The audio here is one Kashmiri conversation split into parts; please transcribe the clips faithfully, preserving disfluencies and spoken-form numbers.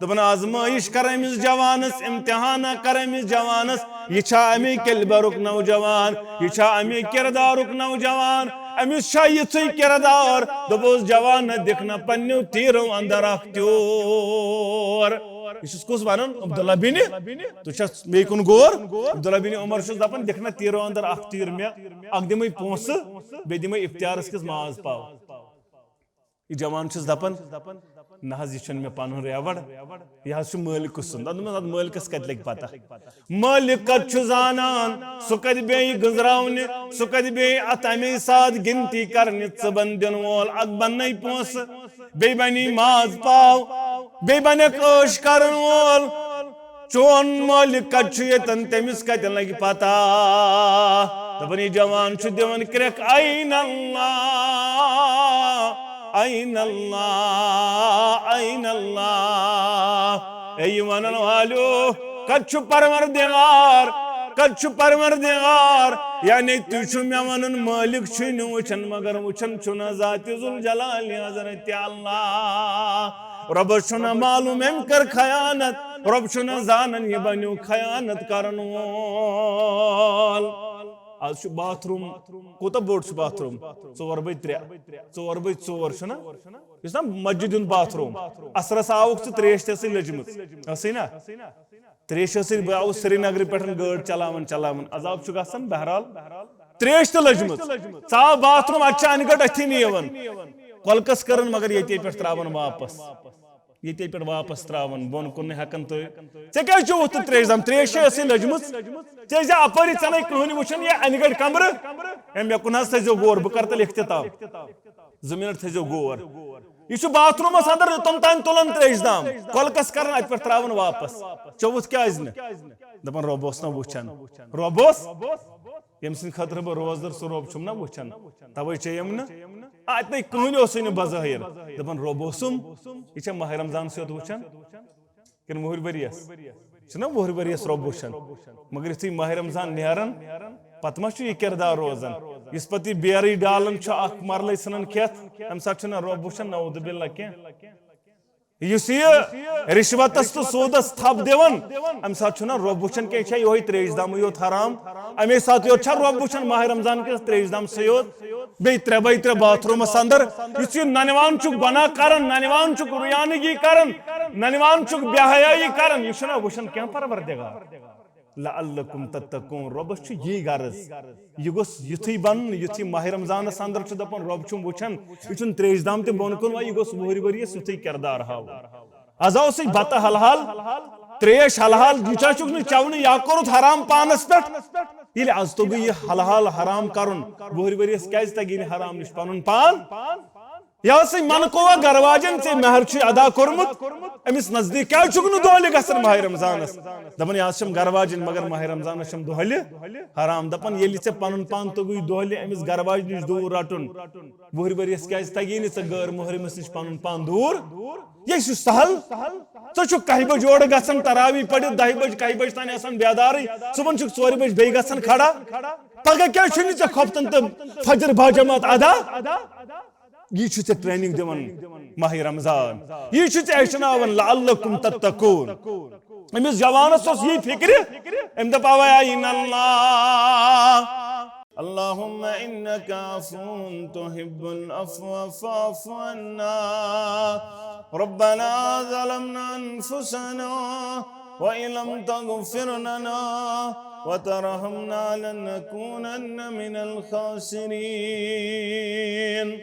دپان، آزمٲیش کر أمِس جوانس، امتحانہ کر أمِس جوانس، یہِ چھا امی کیلبرُک نوجوان، یہِ چھا امی کردارُک نوجوان، أمِس چھا یِتھُے کردار؟ دوٚپُس، جوان، نہ دِکھ نہ پننیو تیٖرو اندر اکھ تیوٗر۔ یہِ چھُس کُس ونان؟ عبداللہ بن، تُہۍ چھا مے کُن غور؟ عبداللہ بن عمر چھُس دپان، دِکھ نہ تیٖرو اندر اکھ تیٖر مےٚ، اکھ دِمے پونسہٕ، بیٚیہِ دِمے افطارس کِس ماز پاو۔ یہِ جوان چھُس دپان، نہ حظ، یہِ چھُنہٕ مےٚ پنُن ریوڑ، یہِ حظ چھُ مٲلکہٕ سُنٛد۔ اَدٕ دوٚپمَس، اَدٕ مٲلکَس کَتہِ لَگہِ پَتہ؟ مٲلِک کَتہِ چھُ زانان؟ سُہ کَتہِ بیٚیہِ گٔنٛزراونہِ؟ سُہ کَتہِ بیٚیہِ اَتھ اَمے ساتہٕ گِنتی کَرنہِ؟ ژٕ بَن دِنہٕ وول، اَکھ بَنَے پونٛسہٕ، بیٚیہِ بَنی ماز پاو، بیٚیہِ بَنٮ۪کھ عٲش کَرَن وول۔ چون مٲلِک کَتہِ چھُ ییٚتٮ۪ن، تٔمِس کَتٮ۪ن لَگہِ پَتہ؟ دَپان، یہِ جوان چھُ دِوان کرٛٮ۪کھ، "اَین اللہ، اَین اللہ، اَین اللہ؟" اے یہِ وَنَن والیو، کَتہِ چھُ پروردگار؟ کَتہِ چھُ پروردگار؟ یعنی تُہۍ چھِو مےٚ وَنان مٲلِک چھُے نہٕ وٕچھان، مگر وٕچھان چھُنہ ذاتِ ذوالجلال حضرت اللہ۔ رۄبس چھُنہ معلوم أمۍ کٔر خیانت، رۄب چھُنہ زانان یہِ بنیو خیانت کرن وول۔ آز چھُ باتھ روم، کوٗتاہ بوٚڑ چھُ باتھ روم؟ ژور بے ترٛےٚ، ژور بے ژور چھُنہ؟ یُس نہ مسجد ہُنٛد باتھ روم۔ عصرس آوُکھ ژٕ، ترٛیش تہِ ٲسٕے لٔجمٕژ، ٲسٕے نہ؟ ترٛیش ٲسٕے، بہٕ آوُس سرینگرٕ پٮ۪ٹھ گٲڑۍ چلاوان چلاوان، عذاب چھُ گژھان۔ بہرحال، ترٛیش تہِ لٔجمٕژ۔ ژاو باتھ روم، اَتہِ چھِ اَنہِ گٔٹ أتھی نیوان۔ کۄلکَس کٔرٕن، مگر ییٚتے پٮ۪ٹھ ترٛاوان واپس۔ ییٚتے پٮ۪ٹھ واپس ترٛاوان، بۄن کُن نہٕ ہٮ۪کان تُہۍ۔ ژےٚ کیٛازِ چووُتھ نہٕ ترٛیش دام؟ ترٛیش چھے ٲسٕے لٔجمٕژ۔ ژےٚ ٲسۍ زِ اَپٲری، ژےٚ نَے کٕہٕنۍ وٕچھان یہِ اَنہِ گٔٹ کمرٕ۔ ہے، مےٚ کُن حظ تھٲیزیو غور، بہٕ کَرٕ تیٚلہِ اختتام۔ زٕ منٹ تھٲیزیو غور۔ یہِ چھُ باتھ روٗمَس اَندَر، یوٚتَن تام تُلان ترٛیش دام۔ کۄلکَس کَران، اَتہِ پٮ۪ٹھ ترٛاوان واپس۔ چووُتھ کیٛازِ نہٕ؟ دَپان، رۄب اوس نہ وٕچھان۔ رۄب اوس؟ ییٚمہِ سٕنٛدِ خٲطرٕ بہٕ روزدَر، سُہ رۄب چھُم نہ وٕچھان۔ تَوَے چیٚیَم نہٕ۔ آ، اَتہِ نَے کٕہٕنۍ اوسُے نہٕ بظٲہِر۔ دَپان، رۄب اوسُم؟ یہِ چھا ماہِ رمضانَسٕے یوت وٕچھان؟ کِنہٕ وُہٕرۍ ؤرِیَس؟ چھُنہ وُہٕرۍ ؤرِیَس رۄب وٕچھان۔ مگر یُتھُے ماہِ رمضان نیران، پَتہٕ ما چھُ یہِ کِردار روزان؟ یُس پَتہٕ یہِ بیرٕے ڈالان چھُ، اَکھ مَرلَے ژھٕنان کھٮ۪تھ، اَمہِ ساتہٕ چھُنہ رۄب وٕچھان، نعوذ باللہ، کینٛہہ؟ یُس یہِ رِشوَتَس تہٕ سوٗدَس تھَپھ دِوان، اَمہِ ساتہٕ چھُنہ رۄب وٕچھان کینٛہہ، یہِ چھا یِہوٚے ترٛیش دامٕے یوت حرام؟ اَمے ساتہٕ یوت چھا رۄب وٕچھان ماہِ رمضان کِس ترٛیش دامسٕے یوت؟ بیٚیہِ ترٛےٚ بَے ترٛےٚ باتھ روٗمَس اَندَر، یُس یہِ نَنِوان چھُکھ گۄناہ کَران، نَنِوان چھُکھ رُیانگی کَران، نَنِوان چھُکھ بے حیٲیی کَران، یہِ چھُنہ وٕچھان کینٛہہ پروردگار؟ لعلکم تتقون، رۄبس چھُ یی غرض۔ یہِ گوٚژھ یُتھُے بنُن، یُتھُے ماہِ رمضانس اندر چھُ دپان، رۄب چھُم وٕچھان، یہِ چھُنہٕ ترٛیش دام تہِ بۄن کُن وۄنۍ، یہِ گوٚژھ وُہٕرۍ ؤرِیس یُتھُے کردار ہاوُن۔ از اوسُے بتہٕ حلحال، ترٛیش حلحال، یہِ چھا چھُکھ نہٕ چٮ۪ونٕے، یا کوٚرُتھ حرام پانس پٮ۪ٹھ؟ ییٚلہِ از توٚگُے یہِ حلحال حرام کرُن، وُہٕرۍ ؤرِیس کیازِ تگی نہٕ حرام نِش پنُن پان؟ یا سٕے من کووا گرٕ واجٮ۪ن ژےٚ مہر چھُے ادا کوٚرمُت، أمِس نزدیٖک کیٛازِ چھُکھ نہٕ دۄہلہِ گژھان ماہِ رمضانس؟ دپان، یہِ حظ چھَم گرٕ واجٮ۪ن، مگر ماہِ رمضانس چھَم دۄہلہِ حرام۔ دپان، ییٚلہِ ژےٚ پنُن پان توٚگُے دۄہلہِ أمِس گرٕ واجہِ نِش دوٗر رٹُن، وُہٕرۍ ؤرِیس کیٛازِ تگی نہٕ ژےٚ غٲر محرمس نِش پنُن پان دوٗر؟ یہِ چھُ سہل۔ ژٕ چھُکھ کاہہِ بجہِ یورٕ گژھان تراوی پٔرِتھ، دَہہِ بجہِ، کاہہِ بجہِ تانۍ آسان بیدارٕے، صُبحن چھُکھ ژورِ بجہِ بیٚیہِ گژھان کھڑا۔ پگاہ کیٛازِ چھُنہٕ ژےٚ خۄفتن تہٕ فجر باجماعت ادا؟ یہِ چھُ ژےٚ ٹریننگ دِوان ماہِ رمضان، یہِ چھُ ژےٚ ہیٚچھناوان لعلکم تتقون۔ أمِس جوانس اوس یی فکرِ، أمۍ دوٚپ، اوے، اَیٖن اللہ۔ اللهم إنك عفو تحب العفو فاعف عنا. ربنا ظلمنا أنفسنا وإن لم تغفر لنا وترحمنا لنكونن من الخاسرين.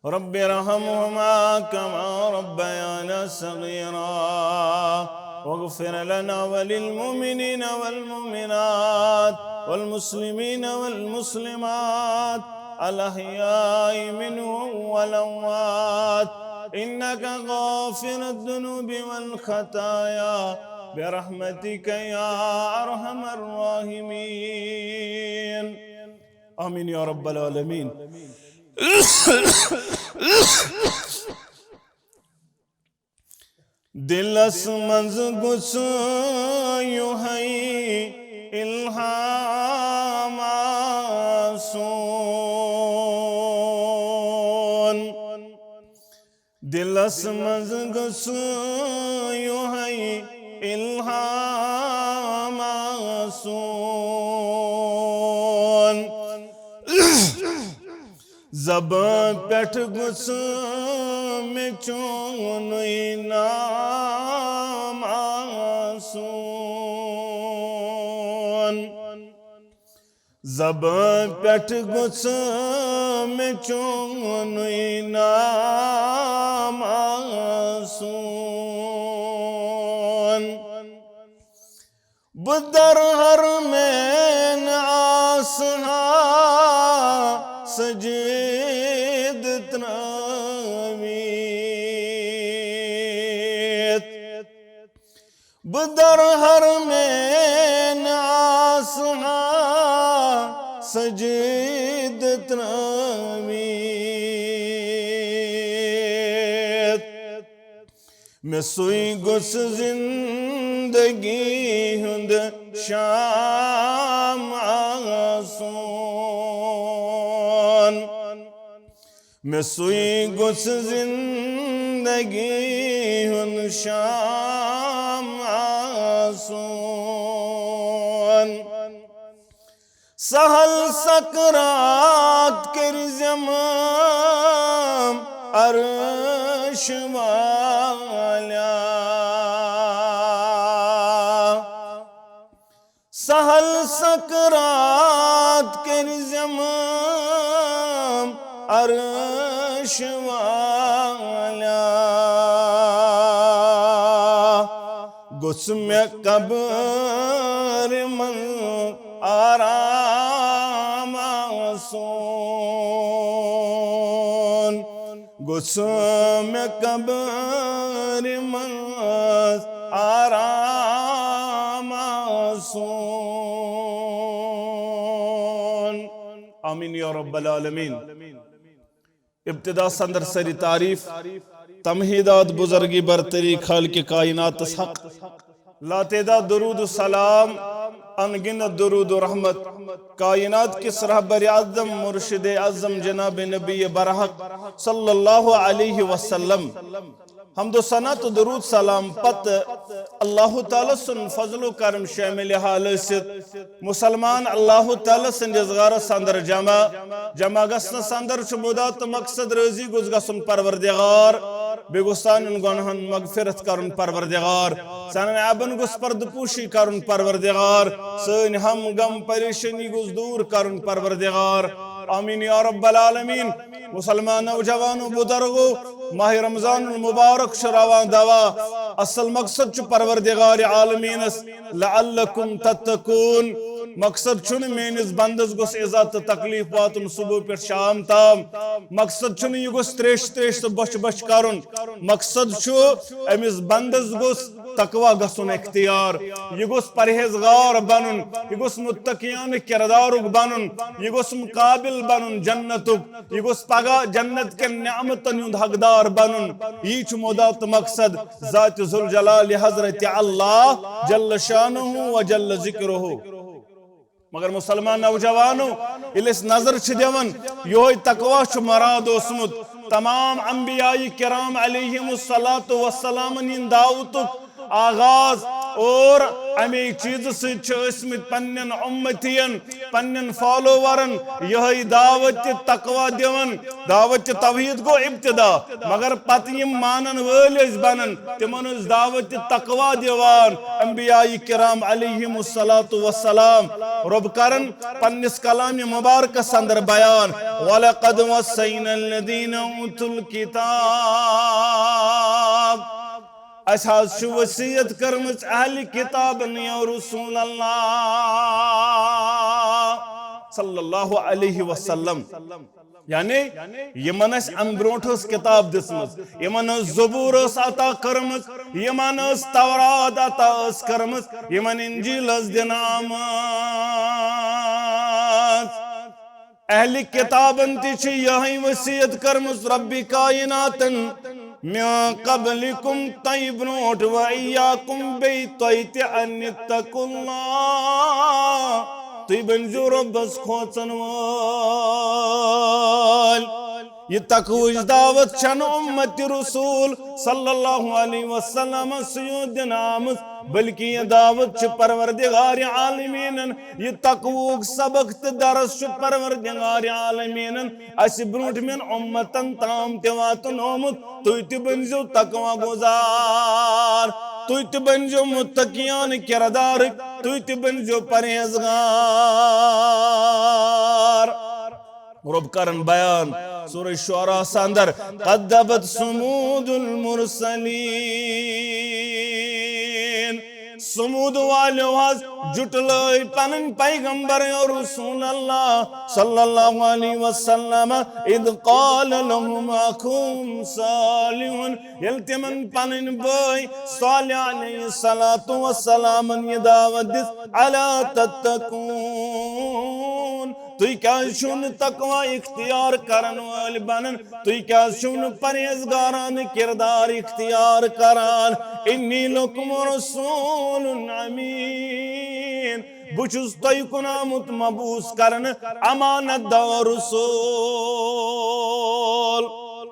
رب ارحمهما كما ربيانا صغيرا. واغفر لنا وللمؤمنين والمؤمنات والمسلمين والمسلمات الأحياء منهم والأموات إنك غافر الذنوب والخطايا برحمتك يا أرحم الراحمين. آمين يا رب العالمين. دِلس منٛز گوٚژھ یِہوٚے الہام آسُن۔ دِلس دِلس منٛز گوٚژھ یِہوٚے الہام آسُن۔ زبان پٮ۪ٹھ گوٚژھ مےٚ چونُے نام آسُن۔ زبان پٮ۪ٹھ گوٚژھ مےٚ چونُے نام آسُن۔ بہٕ درٕ حرمین آسہٕ ہا سجیٖد ترٲوِتھ۔ بہٕ درٕ حرمین آسہٕ ہا سجیٖد ترٲوِتھ۔ مےٚ سُے گوٚژھ زندگی ہُنٛد شام آسُن۔ مےٚ سُے گوٚژھ زندگی ہُنٛد شام آسُن۔ سہل سکرات کٔرۍ زٮ۪م عرش والیا۔ سہل سکرات کٔرۍ زٮ۪م عرش والیا۔ گوٚژھ مےٚ قبرِ منٛز آرام آسُن۔ گوٚژھ مےٚ قبرِ منٛز آرام آسُن۔ آمین یا رب العالمین۔ ابتدا سندر سری تعریف، تمہیدات بزرگی برتری خالق کائناتس حق، لاتعداد درود و سلام، انگنت درود و رحمت کائنات کس رہبر اعظم مرشد اعظم جناب نبی برحق صلی اللہ علیہ وسلم۔ حمد و ثنا تہٕ درود سلام پتہٕ اللہ تعالیٰ سُنٛد فضل و کرم شامل حال ٲسِتھ، مسلمان اللہ تعالیٰ سٕنٛدِس غارس اندر جمع۔ جمع گژھنس اندر چھُ مُدا تہٕ مقصد رٲضی گوٚژھ گژھُن پروردگار، بیٚیہِ گوٚژھ سانٮ۪ن گۄناہن مغفرت کرُن پروردگار، سانٮ۪ن عیبن گوٚژھ پردٕ پوشی کرُن پروردگار، سٲنۍ ہم غم پریشانی گوٚژھ دوٗر کرُن پروردگار۔ آمین یا رب العالمین۔ مسلمان نوجوانو بزرگو، ماہ رمضان المبارک چھُ رواں دواں۔ اصل مقصد چھُ پروردگار عالمینس لعلکم تتقون۔ مقصد چھُنہٕ میٲنِس بندس گوٚژھ اذا تہٕ تکلیف واتُن صبح پٮ۪ٹھ شام تام۔ مقصد چھُنہٕ یہِ گوٚژھ تریش تریش تہٕ بۄچھِ بۄچھِ کرُن۔ مقصد چھُ أمِس بندس گوٚژھ تقوی گژھُن اختیار، یہِ گوٚژھ پرہیزگار بنُن، یہِ گوٚژھ متقیانہٕ کردارُک بنُن، یہِ گوٚژھ قابل بنُن جنتُک، یہِ گوٚژھ پگاہ جنت کٮ۪ن نعمتن ہُنٛد حقدار بنُن۔ یی چھُ مُدا تہٕ مقصد ذات ذوالجلال حضرت اللہ جل شانہ و جل ذکرہ۔ مگر مسلمان نوجوانو، ییٚلہِ أسۍ نظر چھِ دِوان، یِہوٚے تقوی چھُ مراد اوسمُت۔ تمام انبیاء کرام علیہم الصلوۃ والسلامن ہِنٛدِ دعوتُک آغاز اور اَمے چیٖزٕ سۭتۍ چھِ ٲسمٕتۍ پننٮ۪ن اُمتین، پننٮ۪ن فالوورن یِہوٚے دعوت تہٕ تقوی دِوان۔ دعوت توحید گوٚو ابتدا، مگر پتہٕ یِم مانن وٲلۍ ٲسۍ بنان، تِمن ٲس دعوت تقوی دِوان۔ انبیاء کرام علیہم الصلوۃ والسلام، رۄب کرن پننِس کلام مبارکس اندر بیان، "ولقد وصینا الذین اوتوا الکتاب"، اسہِ حظ چھِ وصیت کٔرمٕژ اہلِ کتابن یا رسول اللہ صلی اللہ علیہ وسلم۔ یعنی یِمن اَسہِ اَمہِ برونٛٹھ ٲس کِتاب دِژمٕژ، یِمن ٲس زبور ٲس عطا کٔرمٕژ، یِمن ٲس تورات عطا ٲس کٔرمٕژ، یِمن انجیل ٲس دِنہٕ آمٕژ۔ اہلِ کِتابن تہِ چھِ یِہے وصیت کٔرمٕژ ربِ کائناتن، من قبلکم، تۄہہِ برونٛٹھ، و ایاکم، بیٚیہِ تۄہہِ تہِ، ان اتقوا اللہ، تُہۍ بٔنزیو رۄبس کھوژن وٲلۍ۔ یہ تقویچ دعوت چھنہٕ امت رسول صلی اللہ علیہ وسلم سٕے یوت دِنہٕ آمٕژ، بلکہ یہ دعوت چھِ پروردگار عالمینن، یہ تقویک سبق تہٕ درس چھُ پروردگار عالمینن اسہِ برونٹھمٮ۪ن امتن تام تہِ واتنومُت۔ تُہۍ تہِ بٔنزیو تقوی گزار، تُہۍ تہِ بٔنزیو متقیان کردارٕکۍ، تُہۍ تہِ بٔنزیو پرہیزگار۔ رب کرن بیان سورہ شعراء اندر، کذبت ثمود المرسلین۔ ثمود والیو حظ جٹلٲے پنٕنۍ پیغمبر یا رسول اللہ صلی اللہ علیہ وسلم، اذ قال لهم اخوهم صالح، ییٚلہِ تِمن پنٕنۍ بٲے صالح علیہ الصلوۃ والسلامن یہِ دعوت دِژ، الا تتقون، تُہۍ کیازِ چھِو نہٕ تقوی اختیار کرن وٲلۍ بنان؟ تُہۍ کیازِ چھِو نہٕ پرہیزگارانہٕ کردار اختیار کران؟ انی لکم رسول امین، بہٕ چھُس تۄہہِ کُن آمُت مبعوث کرنہٕ، امانت دار رسول۔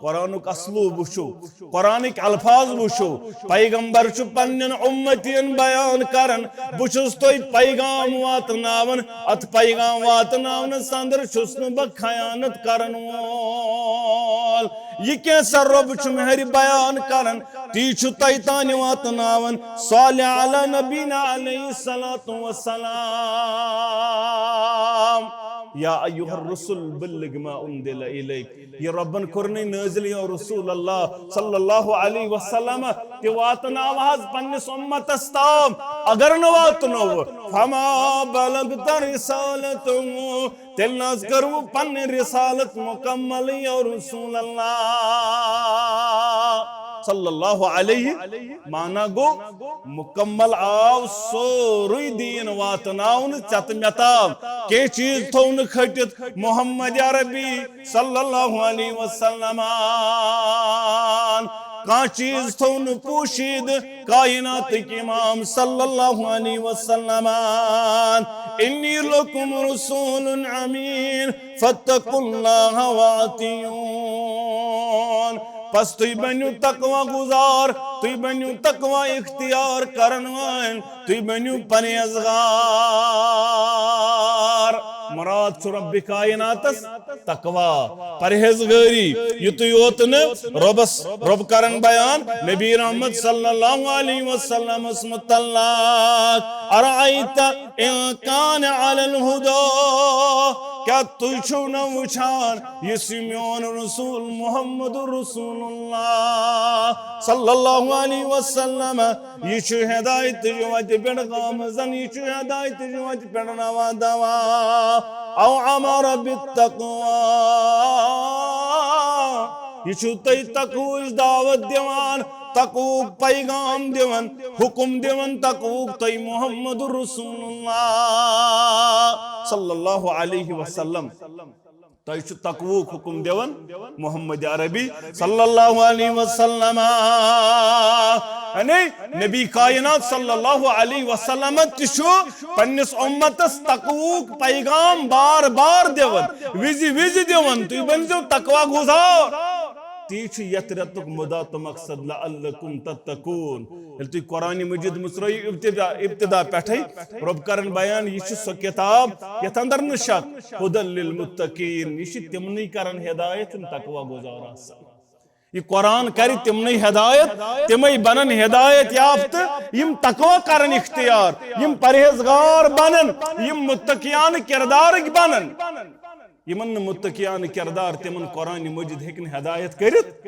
قرآنُک اسلوب وٕچھِو، قرآنٕکۍ الفاظ وٕچھِو، پیغمبر چھُ پننٮ۪ن امتین بیان کران، بہٕ چھُس تۄہہِ پیغام واتناوان، اتھ پیغام واتناونس اندر چھُس نہٕ بہٕ خیانت کرن وول۔ یہ کینٛژھا رۄب چھُ مہرِ بیان کران، تی چھُ تۄہہِ تانۍ واتناوان۔ صالح علی نبینا علیہ الصلوۃ والسلام۔ یا ایھا الرسل بلغ ما انزل الیک۔ یہ ربن کرنے نازل یا رسول اللہ صلی اللہ علیہ وسلم، تہِ واتناو حظ پننس امتس تام۔ اگر نہٕ واتنوو، فما بلغت رسالتہ، تیٚلہِ نہ حظ کٔروٕ پنٕنۍ رسالت مکمل یا رسول اللہ صلی اللہ علیہ۔ معنی گوٚو، مکمل آو سورُے دیٖن واتناونہٕ ژےٚ تہٕ مےٚ تام۔ کینٛہہ چیٖز تھوٚو نہٕ کھٔٹِتھ محمد عربی صلی اللہ علیہ وسلم۔ کانٛہہ چیٖز تھوٚو نہٕ پوٗشیدٕ کائناتٕکۍ امام صلی اللہ علیہ وسلم۔ انی لکم رسول امین فاتقوا اللہ واطیعون۔ پس تُہۍ بٔنِو تقوی گزار، تُہۍ بٔنِو تقوی اختیار کرن وٲلۍ، تُہۍ بٔنِو پرہیزگار۔ مراد چھُ رب کائناتس تقوی، پرہیزگٲری۔ یُتُے یوت نہٕ، رۄبس، رۄب کرن بیان نبی رحمت صلی اللہ علیہ وسلمس متعلق، ارأیت ان کان علی الہدی، کیا تُہۍ چھِو نہ وٕچھان یُس یہِ میون رسول محمد رسول اللہ صلی اللہ علیہ وسلم، یہِ چھُ ہدایتٕچ وتہِ پٮ۪ٹھ گامزن، یہِ چھُ ہدایتٕچ وتہِ پٮ۪ٹھ روا دوا۔ او امر بالتقوی، یہِ چھُ تۄہہِ تقوہٕچ دعوت دِوان، تقوہُک پیغام دِوان، حکم دِوان تقوہُک تۄہہِ محمد رسول اللہ صلی اللہ علیہ وسلم۔ تۄہہِ چھُ تقوہُک حکم دِوان محمد عربی صلی اللہ علیہ وسلم۔ یعنی نبی کائنات صلی اللہ علیہ وسلم تہِ چھُ پننِس امتس تقوہُک پیغام بار بار دِوان، وِزِ وِزِ دِوان، تُہۍ بٔنزیو تقوی گزار۔ تی چھُ یتھ رٮ۪تُک مُدا تہٕ مقصد، لعلکم تتقون۔ ییٚلہِ تُہۍ قرآن مجید مُژرٲیِو ابتدا، ابتدا پٮ۪ٹھَے، رۄب کرن بیان، یہِ چھِ سۄ کِتاب یَتھ اندر نہٕ شک، ہدی للمتقین، یہِ چھِ تِمنٕے کران ہدایت یِم تقوی گزار آسن۔ یہِ قرآن کرِ تِمنٕے ہدایت، تِمے بنن ہدایت یافتہٕ، یِم تقوی کرن اختیار، یِم پرہیزگار بنن، یِم متقیان کردارٕکۍ بنن۔ یِمن نہٕ متقیان کردار، تِمن قرآن مجید ہیٚکہِ نہٕ ہدایت کٔرِتھ۔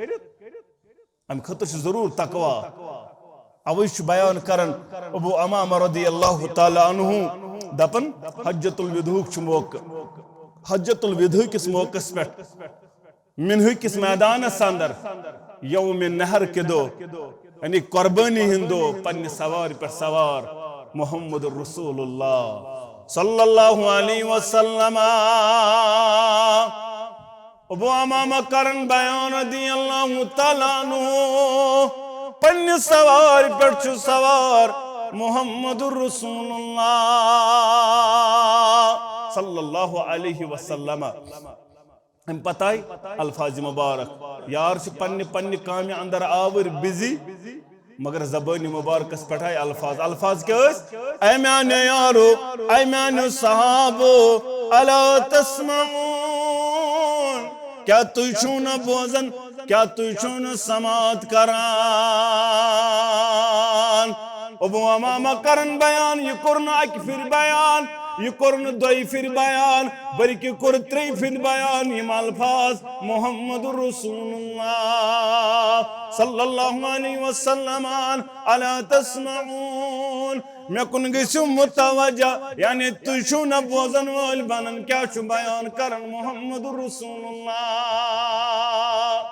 امہِ خٲطرٕ چھُ ضروٗر تقوی۔ اوے چھُ بیان کران ابو امامہ رضی اللہ تعالیٰ عنہ، دپان، حجۃ الوداعُک چھُ موقعہٕ، حجۃ الوداع کِس موقعس پٮ۪ٹھ، منحہ کِس میدانس اندر، یوم نحر کہِ دۄہ، یعنی قربانی ہٕنٛدِ دۄہ، پننہِ سوارِ پٮ۪ٹھ سوار محمد رسول اللہ صلی اللہ علیہ وسلم۔ ابو امامہ کرن بیان رضی اللہ تعالیٰ عنہ، پننہِ سوارِ پٮ۪ٹھ چھُ سوار محمد رسول اللہ صلی اللہ علیہ وسلم۔ امہِ پتہٕ آے الفاظ مبارک۔ یار چھِ پننہِ پننہِ کامہِ اندر آوٕرۍ، بزی، مگر زبٲنہِ مبارکس پٮ۪ٹھ آے الفاظ۔ الفاظ کیٛاہ ٲسۍ؟ اے میانہِ یارو، اے میانہِ صحابو، الا تسمعون، کیٛاہ تُہۍ چھِو نہٕ بوزان؟ کیٛاہ تُہۍ چھِو نہٕ سماعت کران؟ ابو امامہ کرن بیان، یہِ کوٚر نہٕ اکہِ پھِرِ بیان، یہِ کوٚر نہٕ دۄیہِ پھِرِ بیان، بلکہِ کوٚر ترٛیٚیہِ پھِرِ بیان یِم الفاظ، محمد رسول اللہ صلی اللہ علیہ وسلم، الا تسمعون، مےٚ کُن گٔژھِو متوجہ، یعنی تُہۍ چھِو نہ بوزن وٲلۍ بنان، کیٛاہ چھُ بیان کران محمد رسول اللہ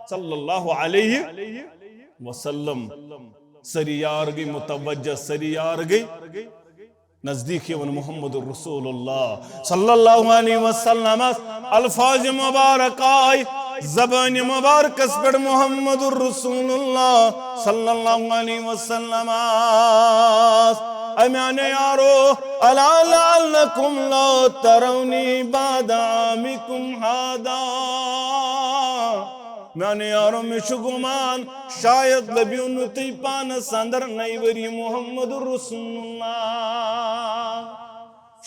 صلی اللہ علیہ وسلم۔ سٲری یار گٔے متوجہ، سٲری یار گٔے نزدیٖک یِوان محمد رسول اللہ صلی اللہ علیہ وسلمس۔ الفاظ مبارک آے زبان مبارکس پٮ۪ٹھ محمد رسول اللہ صلی اللہ علیہ وسلمس۔ اے میانہِ یارو، الا لعلکم لا ترونی بعد عامکم هذا۔ میانہِ یارو، مےٚ چھُ گُمان، شاید لٔبِو نہٕ تُہۍ پانس اندر نَیہِ ؤری محمد رسول اللہ۔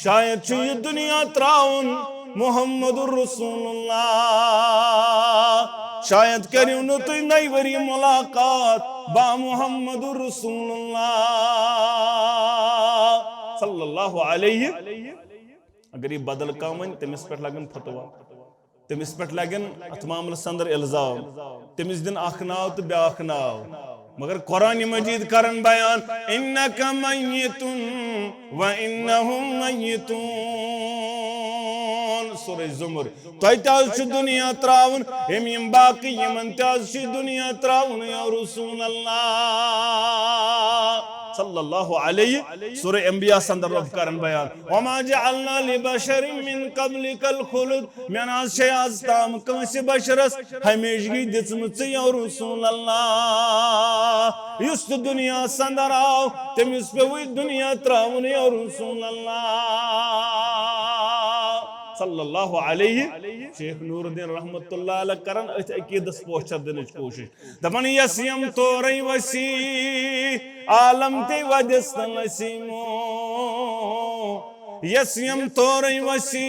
شاید چھُ یہِ دُنیا ترٛاوُن محمد رسول اللہ۔ شاید کٔرِو نہٕ تُہۍ نَیہِ ؤری مُلاقات با محمد رسول اللہ صلی اللہ علیہ۔ اگر یہِ بدل کانٛہہ وَنہِ، تٔمِس پٮ۪ٹھ لگن فتوا۔ تٔمِس پٮ۪ٹھ لگن اتھ معاملس اندر الزام، تٔمِس دِن اکھ ناو تہٕ بیاکھ ناو۔ مگر قرآن مجید کرن بیان، انک میت و انہم میتون۔ سورہ زمر، تۄہہِ تہِ حظ چھُ دُنیا ترٛاوُن، یِم یِم باقٕے یِمن تہِ حظ چھُ دُنیا ترٛاوُن یا رسول اللہ صلی اللہ علیہ۔ سورہ انبیاء اندر رب کرن بیان، وما جعلنا لبشر من قبلک الخلد۔ مےٚ نہ حظ چھے آز تام کٲنٛسہِ بشرس ہمیشگی دِژمٕژ یا رسول اللہ۔ یُس تہِ دُنیاہس اندر آو، تٔمِس پیوٚوُے دُنیا ترٛاوُن یا رسول اللہ صلی اللہ علیہ۔ شیخ نور الدین رحمت اللہ علیہ کرن أتھۍ عقیدس پوچھر دِنٕچ کوٗشش۔ دپان یس یم تورے وسی عالم تہِ ودس تہٕ نسیمو۔ یس یم تورے وسی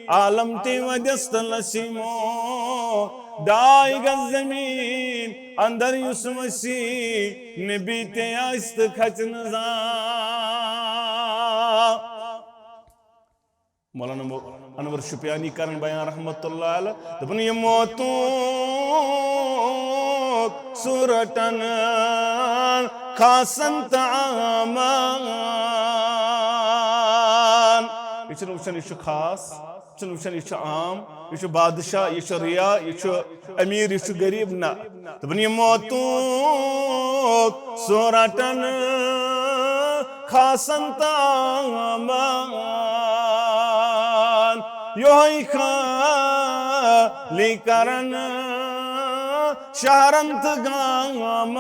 عالم تہِ ودس تہٕ نسیمو۔ ڈاے گز زمین اندر یُس وسی نبی تہِ آسہِ تہٕ کھژِ نہٕ زانٛہہ۔ مولانا مو-، انور شپیانی کرن بیان رحمت اللہ علیہ، دپان یہِ موتُک سُہ رٹن خاصن تہٕ عامن۔ یہِ چھُنہٕ وٕچھان یہِ چھُ خاص، یہِ چھُنہٕ وٕچھان یہِ چھُ عام، یہِ چھُ بادشاہ، یہِ چھُ ریا، یہِ چھُ امیر، یہِ چھُ غریب، نہ۔ دپان یہِ موتُک سُہ رٹن خاصن تہٕ عامن۔ یۄہے خالی کرن شہرن تہٕ گامن۔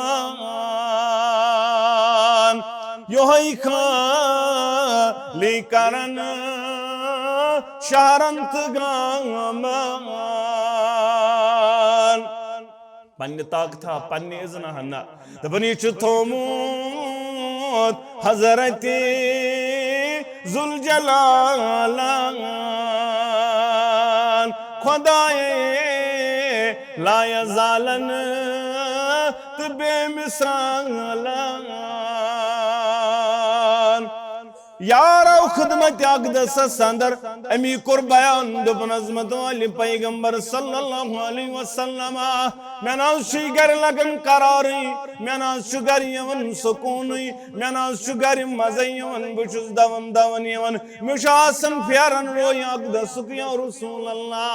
یۄہے خالی کرن شہرن تہٕ گامن۔ پننہِ طاقتہ، پننہِ اذنہ نہ۔ دپان یہِ چھُ تھومُت حضرت ذوالجلالن خدایے لا یزالن تہٕ بے مثالن۔ یارو خدمت اقدسس اندر امی کوٚر بیان، دوٚپُن عظمت والہِ پیغمبر صلی اللہ علیہ وسلم، مےٚ نہ حظ چھُے گرِ لگان قرارٕے، مےٚ نہ حظ چھُ گرِ یِوان سکوٗنٕے، مےٚ نہ حظ چھُ گرِ مزے یِوان، بہٕ چھُس دون دون یِوان، مےٚ چھُ آسان پھیران روے اقدسُک یا رسول اللہ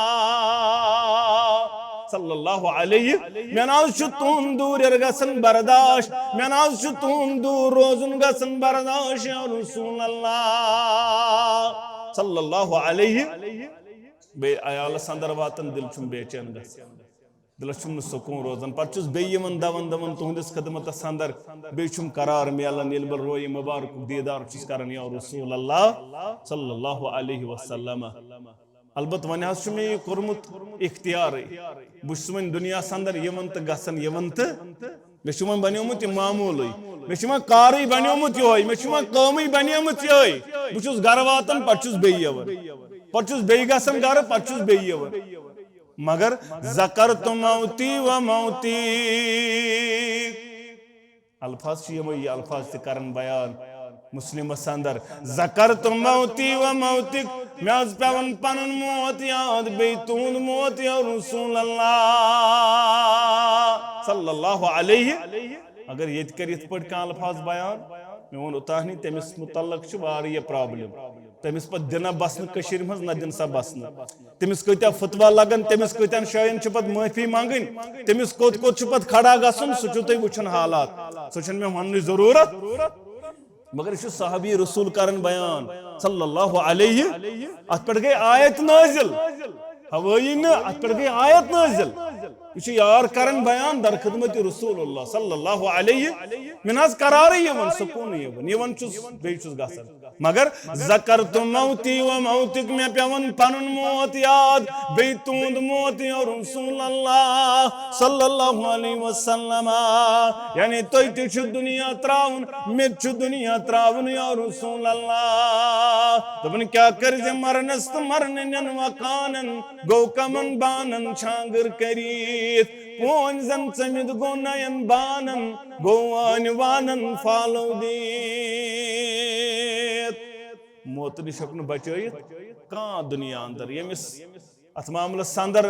صلی اللہ علیہ۔ مےٚ نہ حظ چھُ تُہُنٛد دوٗرِر گژھان برداش، مےٚ نہ حظ چھُ تُہُنٛد دوٗر روزُن گژھان برداش یا رسول اللہ صلی اللہ علیہ۔ بیٚیہِ عیالس اندر واتان، دِل چھُم بے چین گژھان، دِلس چھُم نہٕ سکوٗن روزان۔ پتہٕ چھُس بیٚیہِ یِوان دون دون تُہنٛدِس خدمتس اندر، بیٚیہِ چھُم قرار میلان، ییٚلہِ بہٕ رویہِ مبارکُک دیٖدار چھُس کران یا رسول اللہ صلی اللہ علیہ وسلم۔ البتہ وۄنۍ حظ چھُ مےٚ یہِ کوٚرمُت اختیارٕے۔ بہٕ چھُس وۄنۍ دُنیاہَس اندر یِوان تہٕ گژھان، یِوان تہٕ مےٚ چھُ وۄنۍ بنیومُت یہِ معموٗلٕے۔ مےٚ چھُ وۄنۍ کارٕے بنیومُت یِہوٚے، مےٚ چھُ وۄنۍ کٲمٕے بنیمٕژ یِہوٚے۔ بہٕ چھُس گرٕ واتان، پتہٕ چھُس بیٚیہِ یِوان، پتہٕ چھُس بیٚیہِ گژھان گرٕ، پتہٕ چھُس بیٚیہِ یِوان۔ مگر ذکرت موتی و موتی۔ الفاظ چھِ یِمے، یہِ الفاظ تہِ کرن بیان مسلمس اندر۔ ذکرت موتی و موتک، مےٚ حظ پیوان پنُن موت یاد، بیٚیہِ تُہُنٛد موت یا رسول اللہ صلی اللہ علیہ۔ اگر ییٚتہِ کرِ یِتھ پٲٹھۍ کانٛہہ الفاظ بیان، مےٚ ووٚن اوتانۍ، تٔمِس مُتعلق چھِ واریاہ problem۔ تٔمِس پتہٕ دِنہ بسنہٕ کٔشیٖرِ منٛز، نہ دِن سا بسنہٕ۔ تٔمِس کۭتیاہ فتویٰ لگن، تٔمِس کۭتیاہن جاین چھِ پتہٕ معٲفی منٛگٕنۍ، تٔمِس کوٚت کوٚت چھُ پتہٕ کھڑا گژھُن، سُہ چھُو تُہۍ وٕچھُن حالات، سُہ چھُنہٕ مےٚ وننٕچ ضروٗرت۔ مگر یہِ چھُ صحابی رسول کران بیان صلی اللہ علیہ، اتھ پٮ۪ٹھ گٔے آیت نٲزِل، ہوٲیی نہٕ، اتھ پٮ۪ٹھ گٔے آیت نٲزِل۔ یہِ چھُ یار کران بیان در خدمت رسول اللہ صلی اللہ علیہ، مےٚ نہ حظ قرارٕے یِوان، سکوٗنٕے یِوان، یِوان چھُس بیٚیہِ چھُس گژھان۔ مگر ذکرت موتی و موتک، مےٚ پیوان پنُن موت یاد، بیٚیہِ تُہُنٛد موت یا رسول اللہ صلی اللہ علیہ وسلم۔ یعنی تُہۍ تہِ چھِو دُنیا ترٛاوُن، مےٚ تہِ چھُ دُنیا ترٛاوُن یا رسول اللہ۔ دوٚپُن، کیٛاہ کٔرۍ زِ مرنس تہٕ مرنہٕ نٮ۪ن وقانن، گوٚو کمن بانن چھانٛگر کٔرِتھ، پونۍ زن ژٔمِتھ گوٚو نین بانن، گوٚو وٲنۍ وانن پھالو دِتھ۔ موتہٕ نِش ہیوٚک نہٕ بچٲیِتھ کانٛہہ دُنیا اندر۔ ییٚمِس اتھ معاملس اندر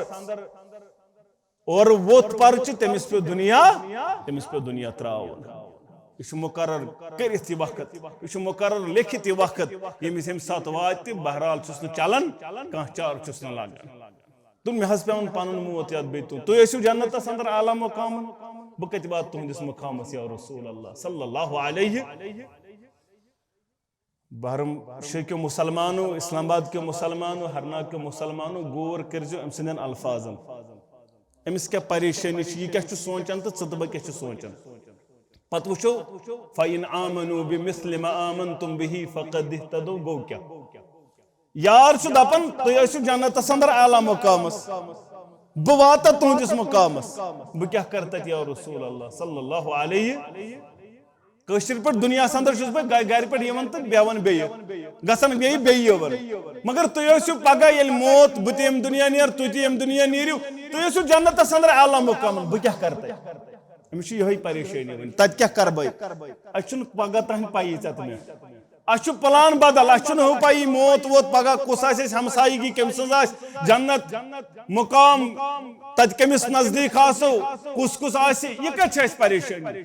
اورٕ ووٚتھ پرچہِ، تٔمِس پیوٚو دُنیا، تٔمِس پیوٚو دُنیا ترٛاوُن۔ یہِ چھُ مُقرر کٔرِتھ یہِ وقت، یہِ چھُ مُقرر لیکھِتھ یہِ وقت، ییٚمِس ییٚمہِ ساتہٕ واتہِ۔ بہرحال چھُس نہٕ چلان، کانٛہہ چارٕ چھُس نہٕ لگان۔ تہٕ مےٚ حظ پیوان پنُن موت یاد بیٚیہِ تُہُنٛد۔ تُہۍ ٲسِو جنتس اندر اعلیٰ مقامن، بہٕ کتہِ واتہٕ تُہنٛدِس مقامس یا رسول اللہ صلی اللہ علیہ۔ بحرم شیخ کیو مسلمانو، اسلام آباد کیو مسلمانو، ہرناگ کیو مسلمانو، غور کٔرزیو أمۍ سٕنٛدٮ۪ن الفاظن۔ أمِس کیٛاہ پریشٲنی چھِ، یہِ کیٛاہ چھُ سونٛچان تہٕ ژٕ تہٕ بہٕ کیٛاہ چھِ سونٛچان؟ پتہٕ وٕچھو، فَإِنْ آمَنُوا بِمِثْلِ مَا آمَنْتُمْ بِهِ فَقَدِ اهْتَدَوْا، گوٚو کیٛاہ؟ یار چھُ دپان، تُہۍ ٲسِو جنتس اندر اعلیٰ مقامس، بہٕ واتہٕ تُہنٛدِس مقامس، بہٕ کیٛاہ کرٕ تتہِ یا رسول اللہ صلی اللہ علیہ؟ کٲشِر پٲٹھۍ دُنیاہس اندر چھُس بہٕ گرِ، گرِ پٮ۪ٹھ یِوان تہٕ بیٚہوان بیٚیہِ، گژھان بیٚیہِ، بیٚیہِ یِوان۔ مگر تُہۍ ٲسِو پگاہ ییٚلہِ موت، بہٕ تہِ ییٚمہِ دُنیا نیرٕ، تُہۍ تہِ ییٚمہِ دُنیا نیٖرِو، تُہۍ ٲسِو جنتس اندر اعلیٰ مقامن، بہٕ کیٛاہ کرٕ تتہِ؟ أمِس چھِ یِہوٚے پریشٲنی وۄنۍ، تتہِ کیٛاہ کرٕ بہٕ؟ اَسہِ چھُنہٕ پگاہ تام پَیی ژےٚ تہٕ مےٚ۔ اَسہِ چھُ پلان بدل، اَسہِ چھُنہٕ ہُہ پَیی موت ووت پگاہ کُس آسہِ، اَسہِ ہمسایگی کٔمۍ سٕنٛز آسہِ، جنت مقام تَتہِ کٔمِس نزدیٖک آسو، کُس کُس آسہِ، یہِ کَتہِ چھِ اَسہِ پریشٲنی؟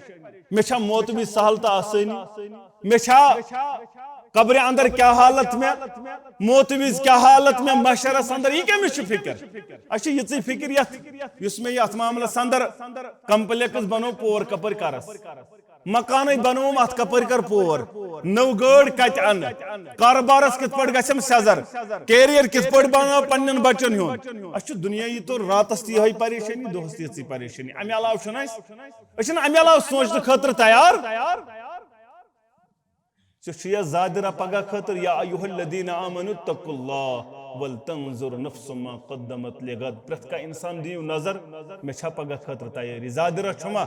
مےٚ چھا موتہٕ وِزِ سہل تہٕ آسٲنی؟ مےٚ چھا قبرِ اندر کیٛاہ حالت مےٚ، موتہٕ وِزِ کیٛاہ حالت مےٚ، محشرس اندر، یہِ کٔمِس چھِ فکر؟ اَسہِ چھِ یِژٕے فکر یَتھ، یُس مےٚ یہِ اَتھ معاملس اندر کمپلیکس بنوو، پور کپٲرۍ کرس، مکانٕے بنووُم، اتھ کپٲرۍ کر پور، نٔو گٲڑۍ کتہِ انہٕ، کارٕبارس کِتھ پٲٹھۍ گژھٮ۪م سیزر، کیریئر کِتھ پٲٹھۍ بناو پننٮ۪ن بچن ہُنٛد۔ اسہِ چھُ دُنیاہی طور راتس تہِ یِہوٚے پریشٲنی، دۄہس تہِ یِژٕے پریشٲنی۔ امہِ علاوٕ چھُنہٕ اسہِ، أسۍ چھِنہٕ امہِ علاوٕ سونٛچنہٕ خٲطرٕ تیار۔ ژےٚ چھُ یا زادِ راتھ پگاہ خٲطرٕ، یا ایھا الذین آمنوا اتقوا اللہ ولتنظر نفس ما قدمت لغد۔ پرٛٮ۪تھ کانٛہہ انسان دِیِو نظر، مےٚ چھا پگاہ خٲطرٕ تیٲری؟ زادِ راتھ چھُ ما؟